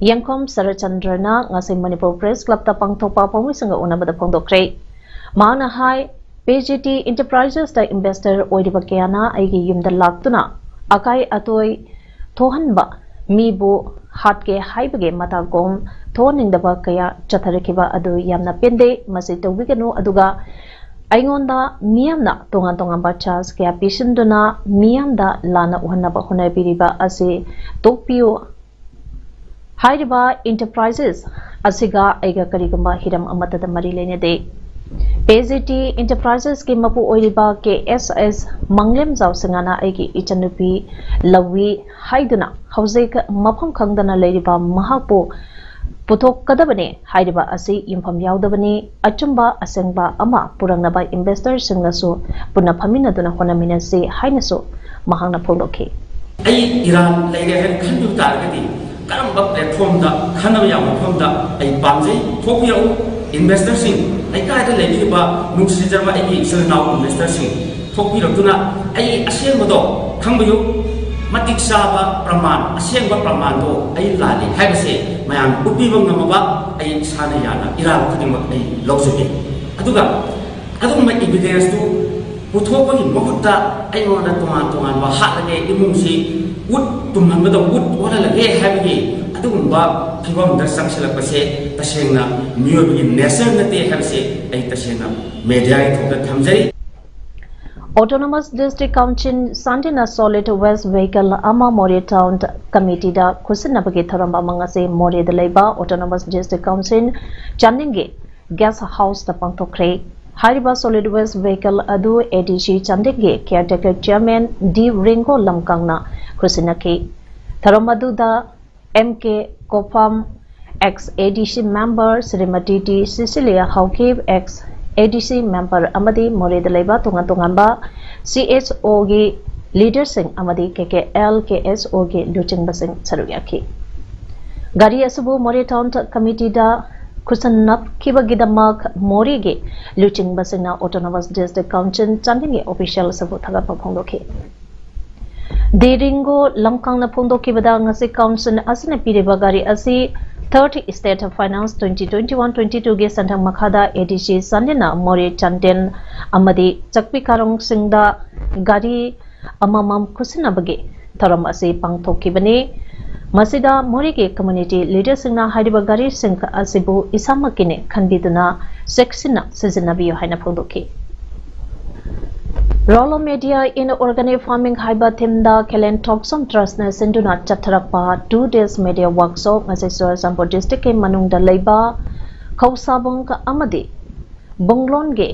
ꯌꯦꯡꯈꯣꯝ ꯁꯔꯠꯆꯟꯗ꯭ꯔꯅ ꯉꯁꯤ ꯃꯅꯤꯄꯨꯔ ꯄ꯭ꯔꯦꯁ ꯀ꯭ꯂꯕꯇ ꯄꯥꯡꯊꯣꯛꯄ ꯄꯥꯎꯃꯤꯁꯤꯡꯒ ꯎꯅꯕꯗ ꯐꯣꯡꯗꯣꯛꯈ꯭ꯔꯦ꯫ ꯃꯍꯥꯛꯅ ꯍꯥꯏ, ꯄꯤ ꯖꯤ ꯇꯤ ꯏꯟꯇꯔꯄ꯭ꯔꯥꯏꯖꯦꯁꯇ ꯏꯟꯚꯦꯁꯇꯔ ꯑꯣꯏꯔꯤꯕ ꯀꯌꯥꯅ ꯑꯩꯒꯤ ꯌꯨꯝꯗ ꯂꯥꯛꯇꯨꯅ ꯑꯀꯥꯏ ꯑꯇꯣꯏ ꯊꯣꯛꯍꯟꯕ, ꯃꯤꯕꯨ ꯍꯥꯠꯀꯦ ꯍꯥꯏꯕꯒꯤ ꯃꯇꯥꯒꯨꯝ ꯊꯣꯛꯍꯟꯅꯤꯡꯗꯕ ꯀꯌꯥ ꯆꯠꯊꯔꯛꯈꯤꯕ ꯑꯗꯨ ꯌꯥꯝꯅ ꯄꯦꯟꯗꯦ꯫ ꯃꯁꯤ ꯇꯧꯕꯤꯒꯅꯨ꯫ ꯑꯗꯨꯒ ꯑꯩꯉꯣꯟꯗ ꯃꯤꯌꯥꯝꯅ ꯇꯣꯉꯥꯟ ꯇꯣꯉꯥꯟꯕ ꯆꯥꯔꯖ ꯀꯌꯥ ꯄꯤꯁꯤꯟꯗꯨꯅ ꯃꯤꯌꯥꯝꯗ ꯂꯥꯟꯅ ꯎꯍꯟꯅꯕ ꯍꯣꯠꯅꯕꯤꯔꯤꯕ ꯑꯁꯤ ꯇꯣꯛꯄꯤꯌꯨ꯫ ꯍꯥꯏꯔꯤꯕ ꯏꯟꯇꯔꯄ꯭ꯔꯥꯏꯖꯦꯁ ꯑꯁꯤꯒ ꯑꯩꯒ ꯀꯔꯤꯒꯨꯝꯕ ꯍꯤꯔꯝ ꯑꯃꯠꯇꯗ ꯃꯔꯤ ꯂꯩꯅꯗꯦ꯫ ꯄꯤ ꯖꯤ ꯇꯤ ꯏꯟꯇꯔꯄ꯭ꯔꯥꯏꯖꯦꯁꯀꯤ ꯃꯄꯨ ꯑꯣꯏꯔꯤꯕ ꯀꯦ ꯑꯦꯁ ꯑꯦꯁ ꯃꯪꯂꯦꯝꯖꯥꯎ ꯁꯤꯡꯍꯅ ꯑꯩꯒꯤ ꯏꯆꯟꯅꯨꯄꯤ ꯂꯧꯏ ꯍꯥꯏꯗꯨꯅ ꯍꯧꯖꯤꯛ ꯃꯐꯝ ꯈꯪꯗꯅ ꯂꯩꯔꯤꯕ ꯃꯍꯥꯛꯄꯨ ꯄꯨꯊꯣꯛꯀꯗꯕꯅꯤ꯫ ꯍꯥꯏꯔꯤꯕ ꯑꯁꯤ ꯌꯨꯝꯐꯝ ꯌꯥꯎꯗꯕꯅꯤ꯫ ꯑꯆꯨꯝꯕ ꯑꯁꯦꯡꯕ ꯑꯃ ꯄꯨꯔꯛꯅꯕ ꯏꯟꯚꯦꯁꯇꯔꯁꯤꯡꯅꯁꯨ ꯄꯨꯟꯅ ꯐꯝꯃꯤꯟꯅꯗꯨꯅ ꯍꯣꯠꯅꯃꯤꯟꯅꯁꯤ ꯍꯥꯏꯅꯁꯨ ꯃꯍꯥꯛꯅ ꯐꯣꯡꯗꯣꯛꯈꯤ꯫ ꯑꯩ ꯏꯔꯥꯟ ꯂꯩꯔꯦ ꯍꯥꯏꯅ ꯈꯟꯕꯤꯕ ꯇꯥꯔꯒꯗꯤ ꯀꯔꯝꯕ ꯄ꯭ꯂꯦꯠꯐꯣꯝꯗ ꯈꯟꯅꯕ ꯌꯥꯕ ꯃꯐꯝꯗ ꯑꯩ ꯄꯥꯝꯖꯩ꯫ ꯊꯣꯛꯄꯤꯔꯛꯎ ꯏꯟꯚꯦꯁꯇꯔꯁꯤꯡ, ꯂꯩꯀꯥꯏꯗ ꯂꯩꯕꯤꯔꯤꯕ ꯅꯨꯡꯁꯤꯖꯔꯕ ꯑꯩꯒꯤ ꯏꯆꯤꯜ ꯏꯅꯥꯎ ꯏꯟꯚꯦꯁꯇꯔꯁꯤꯡ, ꯊꯣꯛꯄꯤꯔꯛꯇꯨꯅ ꯑꯩ ꯑꯁꯦꯡꯕꯗꯣ ꯈꯪꯕꯤꯌꯨ꯫ ꯃꯇꯤꯛ ꯆꯥꯕ ꯄ꯭ꯔꯃꯥꯟ, ꯑꯁꯦꯡꯕ ꯄ꯭ꯔꯃꯥꯟꯗꯣ ꯑꯩ ꯂꯥꯜꯂꯤ ꯍꯥꯏꯕꯁꯦ ꯃꯌꯥꯝ ꯎꯠꯄꯤꯕ ꯉꯝꯃꯕ ꯑꯩ ꯏꯁꯥꯅ ꯌꯥꯅ ꯏꯔꯥꯟ ꯈꯨꯗꯤꯡꯃꯛ ꯑꯩ ꯂꯧꯖꯒꯦ꯫ ꯑꯗꯨꯒ ꯑꯗꯨꯒꯨꯝꯕ ꯏꯚꯤꯗꯦꯟꯁꯇꯨ ꯄꯨꯊꯣꯛꯄꯒꯤ ꯃꯍꯨꯠꯇ ꯑꯩꯉꯣꯟꯗ ꯇꯣꯉꯥꯟ ꯇꯣꯉꯥꯟꯕ ꯍꯥꯠꯂꯒꯦ, ꯏꯃꯨꯡꯁꯤ ꯎꯠ ꯇꯨꯝꯍꯟꯕꯗ ꯎꯠ ꯑꯣꯜꯍꯜꯂꯒꯦ ꯍꯥꯏꯕꯒꯤ ꯑꯗꯨꯒꯨꯝꯕ ꯐꯤꯕꯝꯗ ꯆꯪꯁꯤꯜꯂꯛꯄꯁꯦ ꯇꯁꯦꯡꯅ ꯃꯤꯑꯣꯏꯕꯒꯤ ꯅꯦꯆꯔ ꯅꯠꯇꯦ ꯍꯥꯏꯕꯁꯦ ꯑꯩ ꯇꯁꯦꯡꯅ ꯃꯦꯗꯤꯌꯥꯒꯤ ꯊꯣꯛꯇ ꯊꯝꯖꯔꯤ꯫ Autonomous District Council ꯆꯥꯟꯗꯦꯜꯅ solid waste vehicle ꯑꯃ ꯃꯣꯔꯦ ꯇꯥꯎꯟ ꯀꯃꯤꯇꯤꯗ ꯈꯨꯠꯁꯤꯟꯅꯕꯒꯤ ꯊꯧꯔꯝ ꯑꯃ ꯉꯁꯤ ꯃꯣꯔꯦꯗ ꯂꯩꯕ Autonomous District Council ꯆꯥꯟꯗꯦꯜꯒꯤ ꯒꯦꯁ ꯍꯥꯎꯁꯇ ꯄꯥꯡꯊꯣꯛꯈ꯭ꯔꯦ꯫ ꯍꯥꯏꯔꯤꯕ solid waste vehicle ꯑꯗꯨ ꯑꯦ ꯗꯤ ꯁꯤ ꯆꯥꯟꯗꯦꯜꯒꯤ caretaker chairman ꯗꯤ ꯔꯤꯡꯒꯣ ꯂꯝꯀꯥꯡꯅ ꯈꯨꯠꯁꯤꯟꯅꯈꯤ꯫ ꯊꯧꯔꯝ ꯑꯗꯨꯗ M K Kopham, ex A D C member Shrimati T Cecilia Haokip, ex A D C member ꯑꯃꯗꯤ ꯃꯣꯔꯦꯗ ꯂꯩꯕ ꯇꯣꯉꯥꯟ ꯇꯣꯉꯥꯟꯕ C H O ꯒꯤ leaderꯁꯤꯡ ꯑꯃꯗꯤ K K L, K S O ꯒꯤ ꯂꯨꯆꯤꯡꯕꯁꯤꯡ ꯁꯔꯨꯛ ꯌꯥꯈꯤ꯫ ꯒꯥꯔꯤ ꯑꯁꯤꯕꯨ ꯃꯣꯔꯦ ꯇꯥꯎꯟ ꯀꯃꯤꯇꯤꯗ ꯈꯨꯠꯁꯟꯅꯈꯤꯕꯒꯤꯗꯃꯛ ꯃꯣꯔꯦꯒꯤ ꯂꯨꯆꯤꯡꯕꯁꯤꯡꯅ ꯑꯣꯇꯣꯅꯣꯃꯁ ꯗꯤꯁꯇ꯭ꯔꯤꯛ ꯀꯥꯎꯟꯁꯤꯜ ꯆꯥꯟꯗꯦꯜꯒꯤ ꯑꯣꯐꯤꯁꯤꯌꯦꯜ ꯑꯁꯤꯕꯨ ꯊꯥꯒꯠꯄ ꯐꯣꯡꯗꯣꯛꯈꯤ꯫ ꯗꯦꯔꯤꯡꯒꯣ ꯂꯝꯀꯥꯡꯅ ꯐꯣꯡꯗꯣꯛꯈꯤꯕꯗ, ꯉꯁꯤ ꯀꯥꯎꯟꯁꯤꯜ ꯑꯁꯤꯅ ꯄꯤꯔꯤꯕ ꯒꯥꯔꯤ ꯑꯁꯤ Third State Finance twenty twenty-one twenty-two ꯒꯤ ꯁꯦꯟꯊꯪ ꯃꯈꯥꯗ ADC ꯆꯥꯟꯗꯦꯜꯅ ꯃꯣꯔꯦ ꯆꯥꯟꯗꯦꯜ ꯑꯃꯗꯤ ꯆꯥꯛꯄꯤ ꯀꯥꯔꯣꯡꯁꯤꯡꯗ ꯒꯥꯔꯤ ꯑꯃꯃꯝ ꯈꯨꯠꯁꯤꯟꯅꯕꯒꯤ ꯊꯧꯔꯝ ꯑꯁꯤ ꯄꯥꯡꯊꯣꯛꯈꯤꯕꯅꯤ꯫ ꯃꯁꯤꯗ ꯃꯣꯔꯦꯒꯤ ꯀꯝꯃ꯭ꯌꯨꯅꯤꯇꯤ ꯂꯤꯗꯔꯁꯤꯡꯅ ꯍꯥꯏꯔꯤꯕ ꯒꯥꯔꯤꯁꯤꯡ ꯑꯁꯤꯕꯨ ꯏꯁꯥꯃꯛꯀꯤꯅꯤ ꯈꯟꯕꯤꯗꯨꯅ ꯆꯦꯛꯁꯤꯟꯅ ꯁꯤꯖꯤꯟꯅꯕꯤꯌꯨ ꯍꯥꯏꯅ ꯐꯣꯡꯗꯣꯛꯈꯤ꯫ Role of Media in Organic Farming ꯍꯥꯏꯕ ꯊꯤꯝꯗ ꯈꯦꯂꯦꯟ ꯊꯣꯛꯆꯣꯝ ꯇ꯭ꯔꯁꯅ ꯁꯤꯟꯗꯨꯅ ꯆꯠꯊꯔꯛꯄ two days media workshop ꯉꯁꯤ ꯆꯨꯔꯆꯥꯟꯄꯨꯔ ꯗꯤꯁꯇ꯭ꯔꯤꯛꯀꯤ ꯃꯅꯨꯡꯗ ꯂꯩꯕ ꯈꯧꯁꯥꯕꯨꯡ ꯑꯃꯗꯤ ꯕꯨꯡꯂꯣꯟꯒꯤ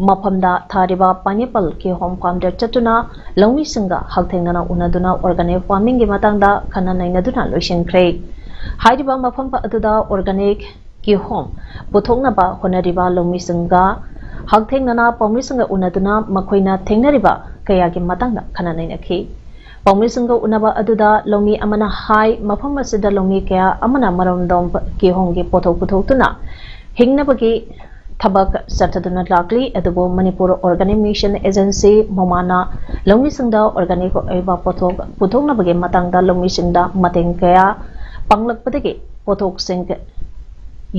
ꯃꯐꯝꯗ ꯊꯥꯔꯤꯕ ꯄꯥꯏꯅꯦꯄꯜ ꯀꯤꯍꯣꯝ ꯐꯥꯔꯝꯗ ꯆꯠꯇꯨꯅ ꯂꯧꯃꯤꯁꯤꯡꯒ ꯍꯛꯊꯦꯡꯅꯅ ꯎꯅꯗꯨꯅ ꯑꯣꯔꯒꯥꯅꯤꯛ ꯐꯥꯔꯃꯤꯡꯒꯤ ꯃꯇꯥꯡꯗ ꯈꯟꯅ ꯅꯩꯅꯗꯨꯅ ꯂꯣꯏꯁꯤꯟꯈ꯭ꯔꯦ꯫ ꯍꯥꯏꯔꯤꯕ ꯃꯐꯝ ꯑꯗꯨꯗ ꯑꯣꯔꯒꯥꯅꯤꯛ ꯀꯤꯍꯣꯝ ꯄꯨꯊꯣꯛꯅꯕ ꯍꯣꯠꯅꯔꯤꯕ ꯂꯧꯃꯤꯁꯤꯡꯒ ꯍꯛꯊꯦꯡꯅꯅ ꯄꯥꯎꯃꯤꯁꯤꯡꯒ ꯎꯅꯗꯨꯅ ꯃꯈꯣꯏꯅ ꯊꯦꯡꯅꯔꯤꯕ ꯀꯌꯥꯒꯤ ꯃꯇꯥꯡꯗ ꯈꯟꯅ ꯅꯩꯅꯈꯤ꯫ ꯄꯥꯎꯃꯤꯁꯤꯡꯒ ꯎꯅꯕ ꯑꯗꯨꯗ ꯂꯧꯃꯤ ꯑꯃꯅ ꯍꯥꯏ, ꯃꯐꯝ ꯑꯁꯤꯗ ꯂꯧꯃꯤ ꯀꯌꯥ ꯑꯃꯅ ꯃꯔꯣꯝꯗꯣꯝ ꯀꯤꯍꯣꯝꯒꯤ ꯄꯣꯠꯊꯣꯛ ꯄꯨꯊꯣꯛꯇꯨꯅ ꯍꯤꯡꯅꯕꯒꯤ ꯊꯕꯛ ꯆꯠꯊꯗꯨꯅ ꯂꯥꯛꯂꯤ꯫ ꯑꯗꯨꯕꯨ ꯃꯅꯤꯄꯨꯔ ꯑꯣꯔꯒꯥꯅꯤꯛ ꯃꯤꯁꯟ ꯑꯦꯖꯦꯟꯁꯤ, ꯃꯣꯃꯥꯅ ꯂꯧꯃꯤꯁꯤꯡꯗ ꯑꯣꯔꯒꯥꯅꯤꯛ ꯑꯣꯏꯕ ꯄꯣꯠꯊꯣꯛ ꯄꯨꯊꯣꯛꯅꯕꯒꯤ ꯃꯇꯥꯡꯗ ꯂꯧꯃꯤꯁꯤꯡꯗ ꯃꯇꯦꯡ ꯀꯌꯥ ꯄꯥꯡꯂꯛꯄꯗꯒꯤ ꯄꯣꯠꯊꯣꯛꯁꯤꯡ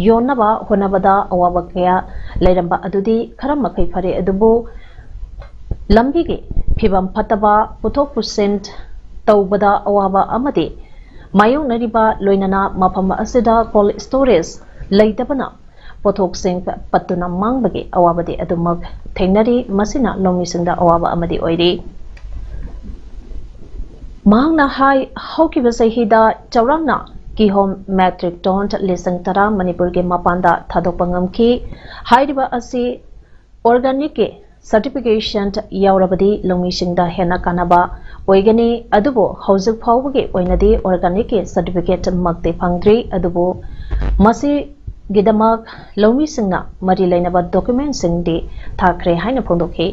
ꯌꯣꯟꯅꯕ ꯍꯣꯠꯅꯕꯗ ꯑꯋꯥꯕ ꯀꯌꯥ ꯂꯩꯔꯝꯕ ꯑꯗꯨꯗꯤ ꯈꯔ ꯃꯈꯩ ꯐꯔꯦ, ꯑꯗꯨꯕꯨ ꯂꯝꯕꯤꯒꯤ ꯐꯤꯕꯝ ꯐꯠꯇꯕ, ꯄꯨꯊꯣꯛ ꯄꯨꯁꯤꯟ ꯇꯧꯕꯗ ꯑꯋꯥꯕ ꯑꯃꯗꯤ ꯃꯥꯌꯣꯛꯅꯔꯤꯕ, ꯂꯣꯏꯅꯅ ꯃꯐꯝ ꯑꯁꯤꯗ cold storage ꯂꯩꯇꯕꯅ ꯄꯣꯠꯊꯣꯛꯁꯤꯡ ꯄꯠꯇꯨꯅ ꯃꯥꯡꯕꯒꯤ ꯑꯋꯥꯕꯗꯤ ꯑꯗꯨꯃꯛ ꯊꯦꯡꯅꯔꯤ꯫ ꯃꯁꯤꯅ ꯂꯧꯃꯤꯁꯤꯡꯗ ꯑꯋꯥꯕ ꯑꯃꯗꯤ ꯑꯣꯏꯔꯤ꯫ ꯃꯍꯥꯛꯅ ꯍꯥꯏ, ꯍꯧꯈꯤꯕ ꯆꯍꯤꯗ ꯆꯥꯎꯔꯥꯛꯅ ꯀꯤꯍꯣꯝ metric ton ꯂꯤꯁꯤꯡ ꯇꯔꯥ ꯃꯅꯤꯄꯨꯔꯒꯤ ꯃꯄꯥꯟꯗ ꯊꯥꯗꯣꯛꯄ ꯉꯝꯈꯤ꯫ ꯍꯥꯏꯔꯤꯕ ꯑꯁꯤ organicꯀꯤ certification ꯌꯥꯎꯔꯕꯗꯤ ꯂꯧꯃꯤꯁꯤꯡꯗ ꯍꯦꯟꯅ ꯀꯥꯟꯅꯕ ꯑꯣꯏꯒꯅꯤ꯫ ꯑꯗꯨꯕꯨ ꯍꯧꯖꯤꯛ ꯐꯥꯎꯕꯒꯤ ꯑꯣꯏꯅꯗꯤ organicꯀꯤ certificate ꯃꯛꯇꯤ ꯐꯪꯗ꯭ꯔꯤ꯫ ꯑꯗꯨꯕꯨ ꯃꯁꯤꯒꯤꯗꯃꯛ ꯂꯧꯃꯤꯁꯤꯡꯅ ꯃꯔꯤ ꯂꯩꯅꯕ documentꯁꯤꯡꯗꯤ ꯊꯥꯈ꯭ꯔꯦ ꯍꯥꯏꯅ ꯐꯣꯡꯗꯣꯛꯈꯤ꯫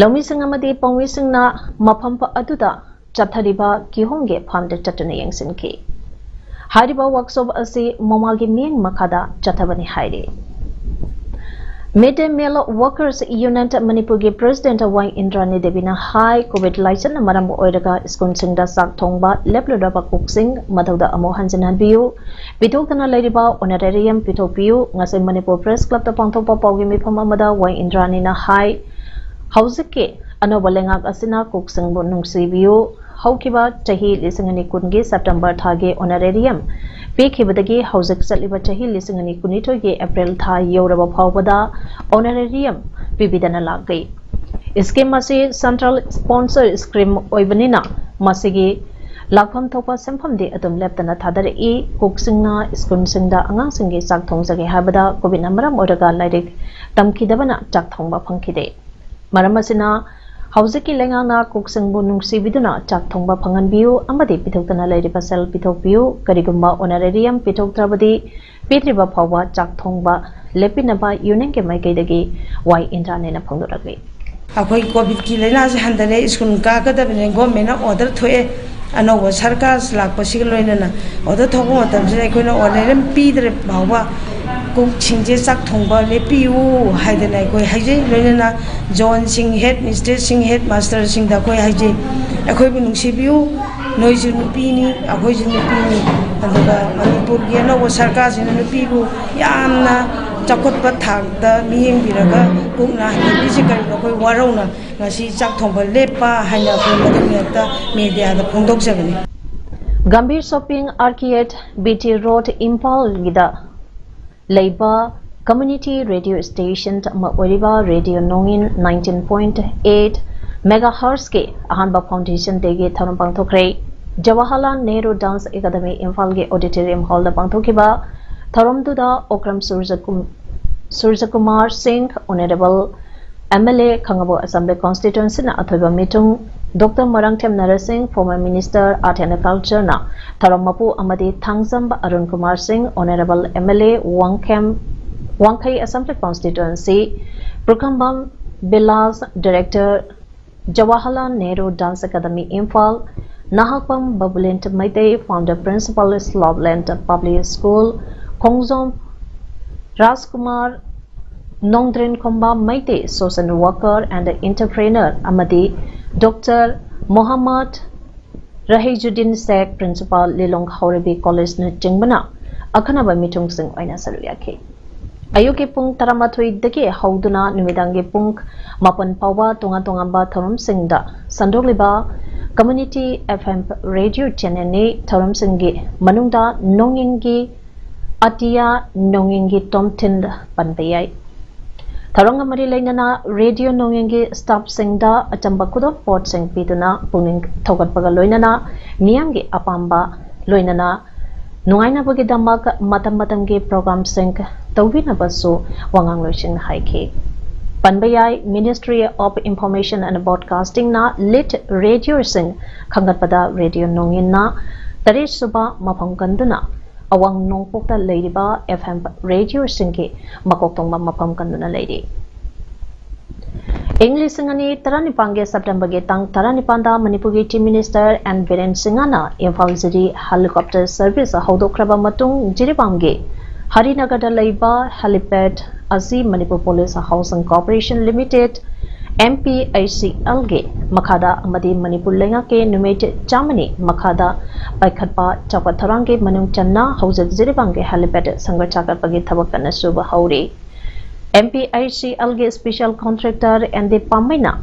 ꯂꯧꯃꯤꯁꯤꯡ ꯑꯃꯗꯤ ꯄꯥꯎꯃꯤꯁꯤꯡꯅ ꯃꯐꯝ ꯑꯗꯨꯗ ꯆꯠꯊꯔꯤꯕ ꯀꯤꯍꯣꯝꯒꯤ ꯐꯥꯔꯝꯗ ꯆꯠꯇꯨꯅ ꯌꯦꯡꯁꯤꯟꯈꯤ꯫ ꯍꯥꯏꯔꯤꯕ ꯋꯥꯔꯛꯁꯣꯞ ꯑꯁꯤ ꯃꯃꯥꯒꯤ ꯃꯤꯠꯌꯦꯡ ꯃꯈꯥꯗ ꯆꯠꯊꯕꯅꯤ ꯍꯥꯏꯔꯤ꯫ Mid Day Meal Workers Unit ꯃꯅꯤꯄꯨꯔꯒꯤ ꯄ꯭ꯔꯦꯁꯤꯗꯦꯟꯠ ꯋꯥꯏ ꯏꯟꯗ꯭ꯔꯥꯅꯤ ꯗꯦꯕꯤꯅ ꯍꯥꯏ, ꯀꯣꯚꯤꯗ ꯂꯥꯏꯆꯠꯅ ꯃꯔꯝ ꯑꯣꯏꯔꯒ ꯁ꯭ꯀꯨꯜꯁꯤꯡꯗ ꯆꯥꯛ ꯊꯣꯡꯕ ꯂꯦꯞꯂꯨꯔꯕ ꯀꯨꯛꯁꯤꯡ ꯃꯊꯧꯗ ꯑꯃꯨꯛ ꯍꯟꯖꯤꯟꯍꯟꯕꯤꯌꯨ, ꯄꯤꯊꯣꯛꯇꯅ ꯂꯩꯔꯤꯕ ꯑꯣꯅꯔꯦꯔꯤꯌꯝ ꯄꯤꯊꯣꯛꯄꯤꯌꯨ꯫ ꯉꯁꯤ ꯃꯅꯤꯄꯨꯔ ꯄ꯭ꯔꯦꯁ ꯀ꯭ꯂꯕꯇ ꯄꯥꯡꯊꯣꯛꯄ ꯄꯥꯎꯒꯤ ꯃꯤꯐꯝ ꯑꯃꯗ ꯋꯥꯏ ꯏꯟꯗ꯭ꯔꯥꯅꯤꯅ ꯍꯥꯏ, ꯍꯧꯖꯤꯛꯀꯤ ꯑꯅꯧꯕ ꯂꯩꯉꯥꯛ ꯑꯁꯤꯅ ꯀꯨꯛꯁꯤꯡꯕꯨ ꯅꯨꯡꯁꯤꯕꯤꯌꯨ, ꯍꯧꯈꯤꯕ ꯆꯍꯤ ꯂꯤꯁꯤꯡ ꯑꯅꯤ ꯀꯨꯟꯒꯤ ꯁꯦꯞꯇꯦꯝꯕꯔ ꯊꯥꯒꯤ ꯑꯣꯅꯔꯦꯔꯤꯌꯝ ꯄꯤꯈꯤꯕꯗꯒꯤ ꯍꯧꯖꯤꯛ ꯆꯠꯂꯤꯕ ꯆꯍꯤ ꯂꯤꯁꯤꯡ ꯑꯅꯤ ꯀꯨꯟꯅꯤꯊꯣꯏꯒꯤ ꯑꯦꯄ꯭ꯔꯤꯜ ꯊꯥ ꯌꯧꯔꯕ ꯐꯥꯎꯕꯗ ꯑꯣꯅꯔꯦꯔꯤꯌꯝ ꯄꯤꯕꯤꯗꯅ ꯂꯥꯛꯂꯤ꯫ ꯁ꯭ꯀꯤꯝ ꯑꯁꯤ ꯁꯦꯟꯇ꯭ꯔꯦꯜ ꯁ꯭ꯄꯣꯟꯁꯔ ꯁ꯭ꯀꯤꯝ ꯑꯣꯏꯕꯅꯤꯅ ꯃꯁꯤꯒꯤ ꯂꯥꯛꯐꯝ ꯊꯣꯛꯄ ꯁꯦꯟꯐꯝꯗꯤ ꯑꯗꯨꯝ ꯂꯦꯞꯇꯅ ꯊꯥꯗꯔꯛꯏ꯫ ꯀꯨꯛꯁꯤꯡꯅ ꯁ꯭ꯀꯨꯜꯁꯤꯡꯗ ꯑꯉꯥꯡꯁꯤꯡꯒꯤ ꯆꯥꯛ ꯊꯣꯡꯖꯒꯦ ꯍꯥꯏꯕꯗ ꯀꯣꯚꯤꯗꯅ ꯃꯔꯝ ꯑꯣꯏꯔꯒ ꯂꯥꯏꯔꯤꯛ ꯇꯝꯈꯤꯗꯕꯅ ꯆꯥꯛ ꯊꯣꯡꯕ ꯐꯪꯈꯤꯗꯦ꯫ ꯃꯔꯝ ꯑꯁꯤꯅ ꯍꯧꯖꯤꯛꯀꯤ ꯂꯩꯉꯥꯛꯅ ꯀꯨꯛꯁꯤꯡꯕꯨ ꯅꯨꯡꯁꯤꯕꯤꯗꯨꯅ ꯆꯥꯛ ꯊꯣꯡꯕ ꯐꯪꯍꯟꯕꯤꯌꯨ ꯑꯃꯗꯤ ꯄꯤꯊꯣꯛꯇꯅ ꯂꯩꯔꯤꯕ ꯁꯦꯜ ꯄꯤꯊꯣꯛꯄꯤꯌꯨ꯫ ꯀꯔꯤꯒꯨꯝꯕ ꯑꯣꯅꯔꯦꯔꯤꯌꯝ ꯄꯤꯊꯣꯛꯇ꯭ꯔꯕꯗꯤ ꯄꯤꯗ꯭ꯔꯤꯕ ꯐꯥꯎꯕ ꯆꯥꯛ ꯊꯣꯡꯕ ꯂꯦꯞꯄꯤꯅꯕ ꯌꯨꯅꯤꯌꯟꯒꯤ ꯃꯥꯏꯀꯩꯗꯒꯤ ꯋꯥꯏ ꯏꯟꯗ꯭ꯔꯥꯅꯤꯅ ꯐꯣꯡꯗꯣꯔꯛꯂꯤ꯫ ꯑꯩꯈꯣꯏ ꯀꯣꯚꯤꯗꯀꯤ ꯂꯥꯏꯅꯥꯁꯦ ꯍꯟꯊꯔꯦ, ꯁ꯭ꯀꯨꯜ ꯀꯥꯒꯗꯕꯅꯦ, ꯒꯣꯔꯃꯦꯟꯅ ꯑꯣꯔꯗꯔ ꯊꯣꯛꯑꯦ꯫ ꯑꯅꯧꯕ ꯁꯔꯀꯥꯔ ꯂꯥꯛꯄꯁꯤꯒ ꯂꯣꯏꯅꯅ ꯑꯣꯔꯗꯔ ꯊꯣꯛꯄ ꯃꯇꯝꯁꯤꯗ ꯑꯩꯈꯣꯏꯅ ꯑꯣꯅꯔꯦꯔꯤꯌꯝ ꯄꯤꯗ꯭ꯔꯦ ꯐꯥꯎꯕ ꯀꯨꯛꯁꯤꯡꯁꯦ ꯆꯥꯛ ꯊꯣꯡꯕ ꯂꯦꯞꯄꯤꯌꯨ ꯍꯥꯏꯗꯅ ꯑꯩꯈꯣꯏ ꯍꯥꯏꯖꯩ꯫ ꯂꯣꯏꯅꯅ ꯖꯣꯟꯁꯤꯡ, ꯍꯦꯗ ꯃꯤꯁꯇ꯭ꯔꯦꯁꯁꯤꯡ, ꯍꯦꯗ ꯃꯥꯁꯇꯔꯁꯤꯡꯗ ꯑꯩꯈꯣꯏ ꯍꯥꯏꯖꯩ, ꯑꯩꯈꯣꯏꯕꯨ ꯅꯨꯡꯁꯤꯕꯤꯌꯨ, ꯅꯣꯏꯁꯨ ꯅꯨꯄꯤꯅꯤ, ꯑꯩꯈꯣꯏꯁꯨ ꯅꯨꯄꯤꯅꯤ꯫ ꯑꯗꯨꯒ ꯃꯅꯤꯄꯨꯔꯒꯤ ꯑꯅꯧꯕ ꯁꯔꯀꯥꯔꯁꯤꯅ ꯅꯨꯄꯤꯕꯨ ꯌꯥꯝꯅ ꯆꯥꯎꯈꯠꯄ ꯊꯥꯛꯇ ꯃꯤꯠꯌꯦꯡꯕꯤꯔꯒ ꯀꯨꯛꯅ ꯍꯟꯊꯕꯤꯁꯦ ꯀꯔꯤꯅꯣ? ꯑꯩꯈꯣꯏ ꯋꯥꯔꯧꯅ ꯉꯁꯤ ꯆꯥꯛ ꯊꯣꯡꯕ ꯂꯦꯞꯄ ꯍꯥꯏꯅ ꯑꯩꯈꯣꯏ ꯃꯗꯨ ꯍꯦꯛꯇ ꯃꯦꯗꯤꯌꯥꯗ ꯐꯣꯡꯗꯣꯛꯆꯕꯅꯤ꯫ ꯒꯝꯚꯤꯔ ꯁꯣꯄꯤꯡ ꯑꯥꯔꯀꯦꯗ, ꯕꯤ ꯇꯤ ꯔꯣꯗ, ꯏꯝꯐꯥꯜꯒꯤꯗ ꯂꯩꯕ ꯀꯝꯃ꯭ꯌꯨꯅꯤꯇꯤ ꯔꯦꯗꯤꯑꯣ ꯁ꯭ꯇꯦꯁꯟ ꯑꯃ ꯑꯣꯏꯔꯤꯕ ꯔꯦꯗꯤꯑꯣ ꯅꯣꯡꯏꯟ ninety point eight megahertzꯀꯤ ꯑꯍꯥꯟꯕ ꯐꯥꯎꯟꯗꯦꯁꯟ ꯗꯦꯒꯤ ꯊꯧꯔꯝ ꯄꯥꯡꯊꯣꯛꯈ꯭ꯔꯦ꯫ ꯖꯋꯥꯍꯔꯂꯥꯜ ꯅꯦꯍꯔꯨ ꯗꯥꯟꯁ ꯑꯦꯀꯥꯗꯃꯤ ꯏꯝꯐꯥꯜꯒꯤ ꯑꯣꯗꯤꯇꯣꯔꯤꯌꯝ ꯍꯣꯜꯗ ꯄꯥꯡꯊꯣꯛꯈꯤꯕ ꯊꯧꯔꯝꯗꯨꯗ ꯑꯣꯀ꯭ꯔꯝ ꯁꯨꯔꯖꯀꯨꯝ-, Surjakumar Singh, honourable M L A, Khangabok assembly ꯀꯣꯟꯁꯇꯤꯇ꯭ꯋꯦꯟꯁꯤꯅ ꯑꯊꯣꯏꯕ ꯃꯤꯇꯨꯡ, doctor Moirangthem Narsing, former minister art and cultureꯅ ꯊꯧꯔꯝ ꯃꯄꯨ ꯑꯃꯗꯤ ꯊꯥꯡꯖꯝꯕ Arun Kumar Singh, honourable M L A, Wangkhem, Wangkhei assembly constituency, Pukhrambam Bilas, director, Jawaharlal Nehru dance academy Imphal, Nahakpam Babulen Meitei, founder principal, Slopeland Public School, Khongjom Rajkumar Nongdren Khomba Meitei, social worker and entrepreneur, ꯑꯃꯗꯤ ꯗꯣꯛꯇꯔ ꯃꯣꯍꯝꯃꯗ ꯔꯍꯤꯖꯨꯗꯤꯟ ꯁꯦꯈ, principal, ꯂꯤꯂꯣꯡ ꯍꯥꯎꯔꯩꯕꯤ ꯀꯣꯂꯦꯖꯅꯆꯤꯡꯕꯅ ꯑꯈꯟꯅꯕ ꯃꯤꯊꯨꯡꯁꯤꯡ ꯑꯣꯏꯅ ꯁꯔꯨꯛ ꯌꯥꯈꯤ꯫ ꯑꯌꯨꯛꯀꯤ ꯄꯨꯡ ꯇꯔꯥꯃꯥꯊꯣꯏꯗꯒꯤ ꯍꯧꯗꯨꯅ ꯅꯨꯃꯤꯗꯥꯡꯒꯤ ꯄꯨꯡ ꯃꯥꯄꯟ ꯐꯥꯎꯕ ꯇꯣꯉꯥꯟ ꯇꯣꯉꯥꯟꯕ ꯊꯧꯔꯝꯁꯤꯡꯗ ꯁꯟꯗꯣꯛꯂꯤꯕ Community F M radio channelꯅꯤ꯫ ꯊꯧꯔꯝꯁꯤꯡꯒꯤ ꯃꯅꯨꯡꯗ ꯅꯣꯡꯏꯪꯒꯤ ꯑꯇꯤꯌꯥ, ꯅꯣꯡꯏꯪꯒꯤ ꯇꯣꯝꯊꯤꯟ ꯄꯟꯕ ꯌꯥꯏ꯫ ꯊꯧꯔꯝꯒ ꯃꯔꯤ ꯂꯩꯅꯅ ꯔꯦꯗꯤꯑꯣ ꯅꯣꯡꯏꯪꯒꯤ staffꯁꯤꯡꯗ ꯑꯆꯝꯕ ꯈꯨꯗꯣꯜꯄꯣꯠꯁꯤꯡ ꯄꯤꯗꯨꯅ ꯄꯨꯛꯅꯤꯡ ꯊꯧꯒꯠꯄꯒ ꯂꯣꯏꯅꯅ ꯃꯤꯌꯥꯝꯒꯤ ꯑꯄꯥꯝꯕ ꯂꯣꯏꯅꯅ ꯅꯨꯡꯉꯥꯏꯅꯕꯒꯤꯗꯃꯛ ꯃꯇꯝ ꯃꯇꯝꯒꯤ programꯁꯤꯡ ꯇꯧꯕꯤꯅꯕꯁꯨ ꯋꯥꯉꯥꯡꯂꯣꯏꯁꯤꯡꯅ ꯍꯥꯏꯈꯤ꯫ ꯄꯟꯕ ꯌꯥꯏ, Ministry of Information and Broadcastingꯅ lead radioꯁꯤꯡ ꯈꯟꯒꯠꯄꯗ ꯔꯦꯗꯤꯑꯣ ꯅꯣꯡꯏꯟꯅ ꯇꯔꯦꯠ ꯁꯨꯕ ꯃꯐꯝ ꯀꯟꯗꯨꯅ ꯑꯋꯥꯡ ꯅꯣꯡꯄꯣꯛꯇ ꯂꯩꯔꯤꯕ F M radioꯁꯤꯡꯒꯤ ꯃꯀꯣꯛ ꯊꯣꯡꯕ ꯃꯐꯝ ꯀꯟꯗꯨꯅ ꯂꯩꯔꯤ꯫ ꯏꯪ ꯂꯤꯁꯤꯡ ꯑꯅꯤ ꯇꯔꯥꯅꯤꯄꯥꯟꯒꯤ Septemberꯒꯤ ꯇꯥꯡ ꯇꯔꯥꯅꯤꯄꯥꯟꯗ ꯃꯅꯤꯄꯨꯔꯒꯤ Chief Minister N ꯕꯤꯔꯦꯟ ꯁꯤꯡꯍꯅ ꯏꯝꯐꯥꯜ ꯖꯤꯔꯤ helicopter service ꯍꯧꯗꯣꯛꯈ꯭ꯔꯕ ꯃꯇꯨꯡ ꯖꯤꯔꯤꯕꯥꯝꯒꯤ ꯍꯔꯤꯅꯒꯔꯗ ꯂꯩꯕ helipad ꯑꯁꯤ Manipur Police Housing Corporation Limited, M P H C Lꯒꯤ ꯃꯈꯥꯗ ꯑꯃꯗꯤ ꯃꯅꯤꯄꯨꯔ ꯂꯩꯉꯥꯛꯀꯤ ꯅꯨꯃꯤꯠ ꯆꯥꯝꯃꯅꯤ ꯃꯈꯥꯗ ꯄꯥꯏꯈꯠꯄ ꯆꯥꯎꯈꯠ ꯊꯧꯔꯥꯡꯒꯤ ꯃꯅꯨꯡ ꯆꯟꯅ ꯍꯧꯖꯤꯛ ꯖꯤꯔꯤꯕꯥꯝꯒꯤ helipad ꯁꯦꯝꯒꯠ ꯁꯥꯒꯠꯄꯒꯤ ꯊꯕꯛ ꯀꯟꯅ ꯁꯨꯕ ꯍꯧꯔꯤ꯫ M P H C Lꯒꯤ special contractor N D ꯄꯥꯝꯃꯩꯅ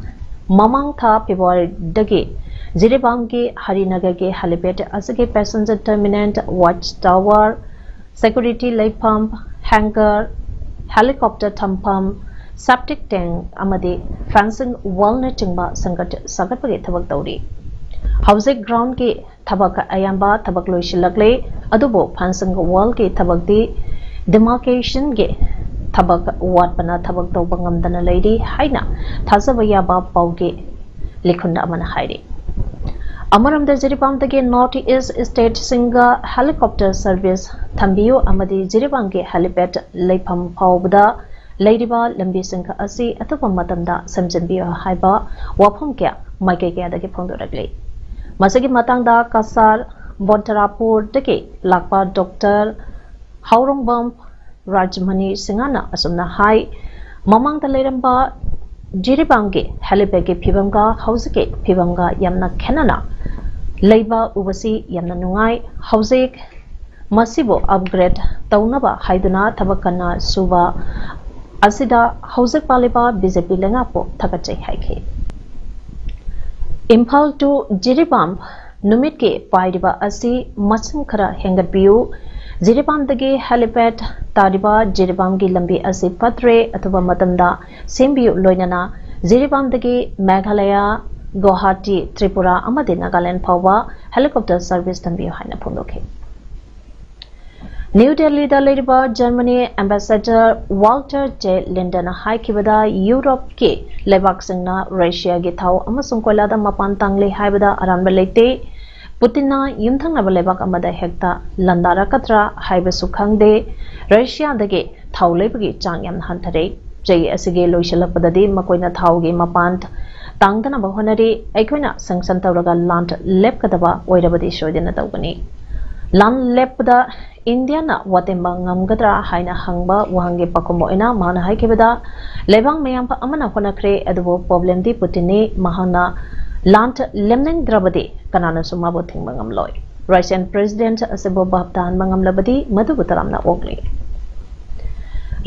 ꯃꯃꯥꯡ ꯊꯥ ꯐꯦꯕ꯭ꯔꯨꯋꯥꯔꯤꯗꯒꯤ ꯖꯤꯔꯤꯕꯥꯝꯒꯤ ꯍꯔꯤꯅꯒꯔꯒꯤ helipad ꯑꯁꯤꯒꯤ passenger terminal, watch tower, security ꯂꯩꯐꯝ, hangar, helicopter ꯊꯝꯐꯝ, septic tank ꯑꯃꯗꯤ fencing wallꯅꯆꯤꯡꯕ ꯁꯦꯝꯒꯠ ꯁꯥꯒꯠꯄꯒꯤ ꯊꯕꯛ ꯇꯧꯔꯤ꯫ ꯍꯧꯖꯤꯛ groundꯒꯤ ꯊꯕꯛ ꯑꯌꯥꯝꯕ ꯊꯕꯛ ꯂꯣꯏꯁꯤꯜꯂꯛꯂꯦ, ꯑꯗꯨꯕꯨ fencing wallꯒꯤ ꯊꯕꯛꯇꯤ demarcationꯒꯤ ꯊꯕꯛ ꯋꯥꯠꯄꯅ ꯊꯕꯛ ꯇꯧꯕ ꯉꯝꯗꯅ ꯂꯩꯔꯤ ꯍꯥꯏꯅ ꯊꯥꯖꯕ ꯌꯥꯕ ꯄꯥꯎꯒꯤ ꯂꯤꯈꯨꯟ ꯑꯃꯅ ꯍꯥꯏꯔꯤ꯫ ꯑꯃꯔꯣꯝꯗ ꯖꯤꯔꯤꯕꯥꯝꯗꯒꯤ North East stateꯁꯤꯡꯒ helicopter service ꯊꯝꯕꯤꯌꯨ ꯑꯃꯗꯤ ꯖꯤꯔꯤꯕꯥꯝꯒꯤ helipad ꯂꯩꯐꯝ ꯐꯥꯎꯕꯗ ꯂꯩꯔꯤꯕ ꯂꯝꯕꯤꯁꯤꯡ ꯑꯁꯤ ꯑꯊꯨꯕ ꯃꯇꯝꯗ ꯁꯦꯝꯖꯤꯟꯕꯤꯌꯨ ꯍꯥꯏꯕ ꯋꯥꯐꯝ ꯀꯌꯥ ꯃꯥꯏꯀꯩ ꯀꯌꯥꯗꯒꯤ ꯐꯣꯡꯗꯣꯔꯛꯂꯤ꯫ ꯃꯁꯤꯒꯤ ꯃꯇꯥꯡꯗ ꯀꯁꯥꯔ ꯕꯣꯟꯇꯔꯥꯄꯨꯔꯗꯒꯤ ꯂꯥꯛꯄ ꯗꯣꯛꯇꯔ ꯍꯥꯎꯔꯣꯡꯕꯝ ꯔꯥꯖꯃꯅꯤ ꯁꯤꯡꯍꯅ ꯑꯁꯨꯝꯅ ꯍꯥꯏ, ꯃꯃꯥꯡꯗ ꯂꯩꯔꯝꯕ ꯖꯤꯔꯤꯕꯥꯝꯒꯤ ꯍꯦꯂꯤꯄꯦꯗꯀꯤ ꯐꯤꯕꯝꯒ ꯍꯧꯖꯤꯛꯀꯤ ꯐꯤꯕꯝꯒ ꯌꯥꯝꯅ ꯈꯦꯠꯅꯅ ꯂꯩꯕ ꯎꯕꯁꯤ ꯌꯥꯝꯅ ꯅꯨꯡꯉꯥꯏ꯫ ꯍꯧꯖꯤꯛ ꯃꯁꯤꯕꯨ ꯑꯞꯒ꯭ꯔꯦꯗ ꯇꯧꯅꯕ ꯍꯥꯏꯗꯨꯅ ꯊꯕꯛ ꯀꯟꯅ ꯁꯨꯕ ꯑꯁꯤꯗ ꯍꯧꯖꯤꯛ ꯄꯥꯜꯂꯤꯕ ꯕꯤ ꯖꯦ ꯄꯤ ꯂꯩꯉꯥꯛꯄꯨ ꯊꯥꯒꯠꯆꯩ ꯍꯥꯏꯈꯤ꯫ ꯏꯝꯐꯥꯜ to ꯖꯤꯔꯤꯕꯥꯝ ꯅꯨꯃꯤꯠꯀꯤ ꯄꯥꯏꯔꯤꯕ ꯑꯁꯤ ꯃꯁꯤꯡ ꯈꯔ ꯍꯦꯟꯒꯠꯄꯤꯌꯨ꯫ ꯖꯤꯔꯤꯕꯥꯝꯗꯒꯤ ꯍꯦꯂꯤꯄꯦꯗ ꯇꯥꯔꯤꯕ ꯖꯤꯔꯤꯕꯥꯝꯒꯤ ꯂꯝꯕꯤ ꯑꯁꯤ ꯐꯠꯇ꯭ꯔꯦ, ꯑꯊꯨꯕ ꯃꯇꯝꯗ ꯁꯦꯝꯕꯤꯌꯨ, ꯂꯣꯏꯅꯅ ꯖꯤꯔꯤꯕꯥꯝꯗꯒꯤ ꯃꯦꯘꯥꯂꯌꯥ, ꯒꯨꯋꯥꯍꯥꯇꯤ, ꯇ꯭ꯔꯤꯄꯨꯔꯥ ꯑꯃꯗꯤ ꯅꯥꯒꯥꯂꯦꯟ ꯐꯥꯎꯕ ꯍꯦꯂꯤꯀꯣꯞꯇꯔ ꯁꯔꯚꯤꯁ ꯊꯝꯕꯤꯌꯨ ꯍꯥꯏꯅ ꯐꯣꯡꯗꯣꯛꯈꯤ꯫ ꯅ꯭ꯌꯨ ꯗꯦꯜꯂꯤꯗ ꯂꯩꯔꯤꯕ ꯖꯔꯃꯅꯤ ꯑꯦꯝꯕꯦꯁꯦꯗꯔ ꯋꯥꯜꯇꯔ ꯖꯦ ꯂꯤꯟꯗꯅ ꯍꯥꯏꯈꯤꯕꯗ, ꯌꯨꯔꯣꯞꯀꯤ ꯂꯩꯕꯥꯛꯁꯤꯡꯅ ꯔꯁꯤꯌꯥꯒꯤ ꯊꯥꯎ ꯑꯃꯁꯨꯡ ꯀꯣꯏꯂꯥꯗ ꯃꯄꯥꯟ ꯇꯥꯡꯂꯤ ꯍꯥꯏꯕꯗ ꯑꯔꯥꯟꯕ ꯂꯩꯇꯦ꯫ ꯄꯨꯇꯤꯟꯅ ꯌꯨꯝꯊꯪꯅꯕ ꯂꯩꯕꯥꯛ ꯑꯃꯗ ꯍꯦꯛꯇ ꯂꯥꯟꯗꯥꯔꯛꯀꯗ꯭ꯔꯥ ꯍꯥꯏꯕꯁꯨ ꯈꯪꯗꯦ꯫ ꯔꯁꯤꯌꯥꯗꯒꯤ ꯊꯥꯎ ꯂꯩꯕꯒꯤ ꯆꯥꯡ ꯌꯥꯝꯅ ꯍꯟꯊꯔꯦ꯫ ꯆꯍꯤ ꯑꯁꯤꯒꯤ ꯂꯣꯏꯁꯤꯜꯂꯛꯄꯗꯗꯤ ꯃꯈꯣꯏꯅ ꯊꯥꯎꯒꯤ ꯃꯄꯥꯟ ꯇꯥꯡꯗꯅꯕ ꯍꯣꯠꯅꯔꯤ꯫ ꯑꯩꯈꯣꯏꯅ ꯁꯦꯡꯁꯟ ꯇꯧꯔꯒ ꯂꯥꯟ ꯂꯦꯞꯀꯗꯕ ꯑꯣꯏꯔꯕꯗꯤ ꯁꯣꯏꯗꯅ ꯇꯧꯒꯅꯤ꯫ ꯂꯥꯟ ꯂꯦꯞꯄꯗ ꯏꯟꯗꯤꯌꯥꯅ ꯋꯥꯇꯦꯝꯕ ꯉꯝꯒꯗ꯭ꯔꯥ ꯍꯥꯏꯅ ꯍꯪꯕ ꯋꯥꯍꯪꯒꯤ ꯄꯥꯎꯈꯨꯝ ꯑꯣꯏꯅ ꯃꯍꯥꯛꯅ ꯍꯥꯏꯈꯤꯕꯗ, ꯂꯩꯕꯥꯛ ꯃꯌꯥꯝ ꯑꯃꯅ ꯍꯣꯠꯅꯈ꯭ꯔꯦ, ꯑꯗꯨꯕꯨ ꯄ꯭ꯔꯣꯕ꯭ꯂꯦꯝꯗꯤ ꯄꯨꯇꯤꯟꯅꯤ꯫ ꯃꯍꯥꯛꯅ ꯂꯥꯟ ꯂꯦꯝꯅꯤꯡꯗ꯭ꯔꯕꯗꯤ ꯀꯅꯥꯅꯁꯨ ꯃꯥꯕꯨ ꯊꯤꯡꯕ ꯉꯝꯂꯣꯏ꯫ ꯔꯁꯤꯌꯥꯟ ꯄ꯭ꯔꯦꯁꯤꯗꯦꯟꯠ ꯑꯁꯤꯕꯨ ꯚꯥꯞ ꯇꯥꯍꯟꯕ ꯉꯝꯂꯕꯗꯤ ꯃꯗꯨꯕꯨ ꯇꯔꯥꯝꯅ ꯑꯣꯛꯂꯤ꯫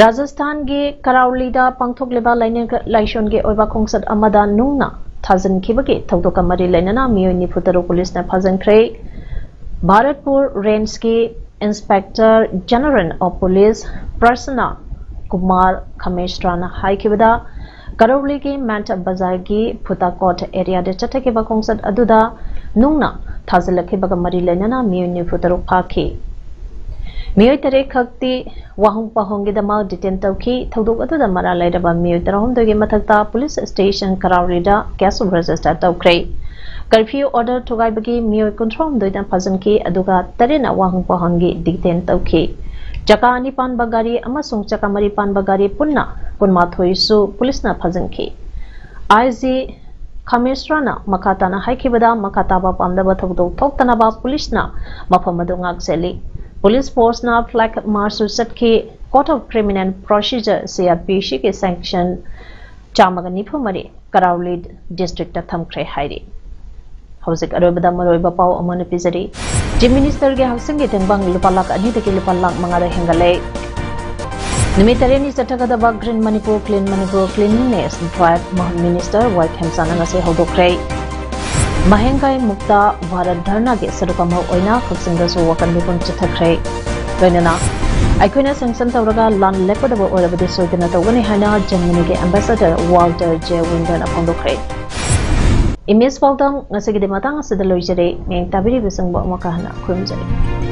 ꯔꯥꯖꯁꯊꯥꯟꯒꯤ ꯀꯔꯥꯎꯂꯤꯗ ꯄꯥꯡꯊꯣꯛꯂꯤꯕ ꯂꯥꯏꯅꯤꯡ ꯂꯥꯏꯁꯣꯟꯒꯤ ꯑꯣꯏꯕ ꯈꯣꯡꯆꯠ ꯑꯃꯗ ꯅꯨꯡꯅ ꯊꯥꯖꯤꯟꯈꯤꯕꯒꯤ ꯊꯧꯗꯣꯛꯀ ꯃꯔꯤ ꯂꯩꯅꯅ ꯃꯤꯑꯣꯏ ꯅꯤꯐꯨ ꯇꯔꯨꯛ ꯄꯨꯂꯤꯁꯅ ꯐꯥꯖꯤꯟꯈ꯭ꯔꯦ꯫ ꯚꯥꯔꯠꯄꯨꯔ ꯔꯦꯟꯖꯀꯤ ꯏꯟꯁꯄꯦꯛꯇꯔ ꯖꯦꯅꯔꯦꯜ ꯑꯣꯐ ꯄꯨꯂꯤꯁ ꯄ꯭ꯔꯁꯟꯅ ꯀꯨꯃꯥꯔ ꯈꯃꯦꯁ꯭ꯔꯥꯅ ꯍꯥꯏꯈꯤꯕꯗ, ꯀꯔꯧꯂꯤꯒꯤ ꯃꯦꯟꯇ ꯕꯖꯥꯔꯒꯤ ꯐꯨꯇꯥꯀꯣꯠ ꯑꯦꯔꯤꯌꯥꯗ ꯆꯠꯊꯈꯤꯕ ꯈꯣꯡꯆꯠ ꯑꯗꯨꯗ ꯅꯨꯡꯅ ꯊꯥꯖꯤꯜꯂꯛꯈꯤꯕꯒ ꯃꯔꯤ ꯂꯩꯅꯅ ꯃꯤꯑꯣꯏ ꯅꯤꯐꯨ ꯇꯔꯨꯛ ꯐꯥꯈꯤ꯫ ꯃꯤꯑꯣꯏ ꯇꯔꯦꯠ ꯈꯛꯇꯤ ꯋꯥꯍꯪ ꯄꯥꯎꯍꯪꯒꯤꯗꯃꯛ ꯗꯤꯇꯦꯟ ꯇꯧꯈꯤ꯫ ꯊꯧꯗꯣꯛ ꯑꯗꯨꯗ ꯃꯔꯥꯜ ꯂꯩꯔꯕ ꯃꯤꯑꯣꯏ ꯇꯔꯥꯍꯨꯝꯗꯣꯏꯒꯤ ꯃꯊꯛꯇ ꯄꯨꯂꯤꯁ ꯁ꯭ꯇꯦꯁꯟ ꯀꯔꯥꯎꯂꯤꯗ ꯀꯦꯁ ꯔꯦꯖꯤꯁꯇꯔ ꯇꯧꯈ꯭ꯔꯦ꯫ ꯀꯔꯐ꯭ꯌꯨ ꯑꯣꯔꯗꯔ ꯊꯨꯒꯥꯏꯕꯒꯤ ꯃꯤꯑꯣꯏ ꯀꯨꯟꯊ꯭ꯔꯥꯍꯨꯝꯗꯣꯏꯅ ꯐꯥꯖꯤꯟꯈꯤ, ꯑꯗꯨꯒ ꯇꯔꯦꯠꯅ ꯋꯥꯍꯪ ꯄꯥꯎꯍꯪꯒꯤ ꯗꯤꯇꯦꯟ ꯇꯧꯈꯤ꯫ ꯆꯀꯥ ꯑꯅꯤ ꯄꯥꯟꯕ ꯒꯥꯔꯤ ꯑꯃꯁꯨꯡ ꯆꯀꯥ ꯃꯔꯤ ꯄꯥꯟꯕ ꯒꯥꯔꯤ ꯄꯨꯟꯅ ꯀꯨꯟꯃꯥꯊꯣꯏꯁꯨ ꯄꯨꯂꯤꯁꯅ ꯐꯥꯖꯤꯟꯈꯤ꯫ ꯑꯥꯏ ꯖꯤ ꯈꯥꯃꯦꯁ꯭ꯋꯔꯅ ꯃꯈꯥ ꯇꯥꯅ ꯍꯥꯏꯈꯤꯕꯗ, ꯃꯈꯥ ꯇꯥꯕ ꯄꯥꯝꯗꯕ ꯊꯧꯗꯣꯛ ꯊꯣꯛꯇꯅꯕ ꯄꯨꯂꯤꯁꯅ ꯃꯐꯝ ꯑꯗꯨ ꯉꯥꯛ ꯁꯦꯜꯂꯤ꯫ ꯄꯨꯂꯤꯁ ꯐꯣꯔꯁꯅ ꯐ꯭ꯂꯦꯒ ꯃꯥꯔꯆꯁꯨ ꯆꯠꯈꯤ꯫ Code of Criminal Procedure, C R P Cꯒꯤ section ꯆꯥꯝꯃꯒ ꯅꯤꯐꯨ ꯃꯔꯤ ꯀꯔꯥꯎꯂꯤ ꯗꯤꯁꯇ꯭ꯔꯤꯛꯇ ꯊꯝꯈ꯭ꯔꯦ ꯍꯥꯏꯔꯤ꯫ ꯍꯧꯖꯤꯛ ꯑꯔꯣꯏꯕꯗ ꯃꯔꯨꯑꯣꯏꯕ ꯄꯥꯎ ꯑꯃꯅ ꯄꯤꯖꯔꯤ꯫ ꯆꯤꯐ ꯃꯤꯅꯤꯁꯇꯔꯒꯤ ꯍꯛꯁꯦꯜꯒꯤ ꯇꯦꯡꯕꯥꯡ ꯂꯨꯄꯥ ꯂꯥꯈ ꯑꯅꯤꯗꯒꯤ ꯂꯨꯄꯥ ꯂꯥꯈ ꯃꯉꯥꯗ ꯍꯦꯟꯒꯠꯂꯦ꯫ ꯅꯨꯃꯤꯠ ꯇꯔꯦꯠꯅꯤ ꯆꯠꯊꯒꯗꯕ Green Manipur, Clean Manipur, Cleanliness Drive ꯃꯍ-, ꯃꯤꯅꯤꯁꯇꯔ ꯋꯥꯏ ꯈꯦꯝꯆꯥꯟꯅ ꯉꯁꯤ ꯍꯧꯗꯣꯛꯈ꯭ꯔꯦ꯫ ꯃꯍꯦꯡꯒꯥꯏ ꯃꯨꯛꯇ ꯚꯥꯔꯠ ꯙꯔꯅꯥꯒꯤ ꯁꯔꯨꯛ ꯑꯃ ꯑꯣꯏꯅ ꯀꯛꯆꯤꯡꯗꯁꯨ ꯋꯥꯀꯟ ꯃꯤꯐꯝ ꯆꯠꯊꯈ꯭ꯔꯦ꯫ ꯂꯣꯏꯅꯅ ꯑꯩꯈꯣꯏꯅ sanction ꯇꯧꯔꯒ ꯂꯥꯟ ꯂꯦꯞꯀꯗꯕ ꯑꯣꯏꯔꯕꯗꯤ ꯁꯣꯏꯗꯅ ꯇꯧꯒꯅꯤ ꯍꯥꯏꯅ ꯖꯔꯃꯅꯤꯒꯤ ambassador Walter J Winderꯅ ꯐꯣꯡꯗꯣꯛꯈ꯭ꯔꯦ꯫ Image ꯄꯥꯎꯗꯝ ꯉꯁꯤꯒꯤꯗꯤ ꯃꯇꯥꯡ ꯑꯁꯤꯗ ꯂꯣꯏꯖꯔꯦ꯫ ꯃꯤꯠꯌꯦꯡ ꯇꯥꯕꯤꯔꯤꯕꯁꯤꯡꯕꯨ ꯑꯃꯨꯛꯀ ꯍꯟꯅ ꯈꯨꯔꯨꯝꯖꯔꯤ꯫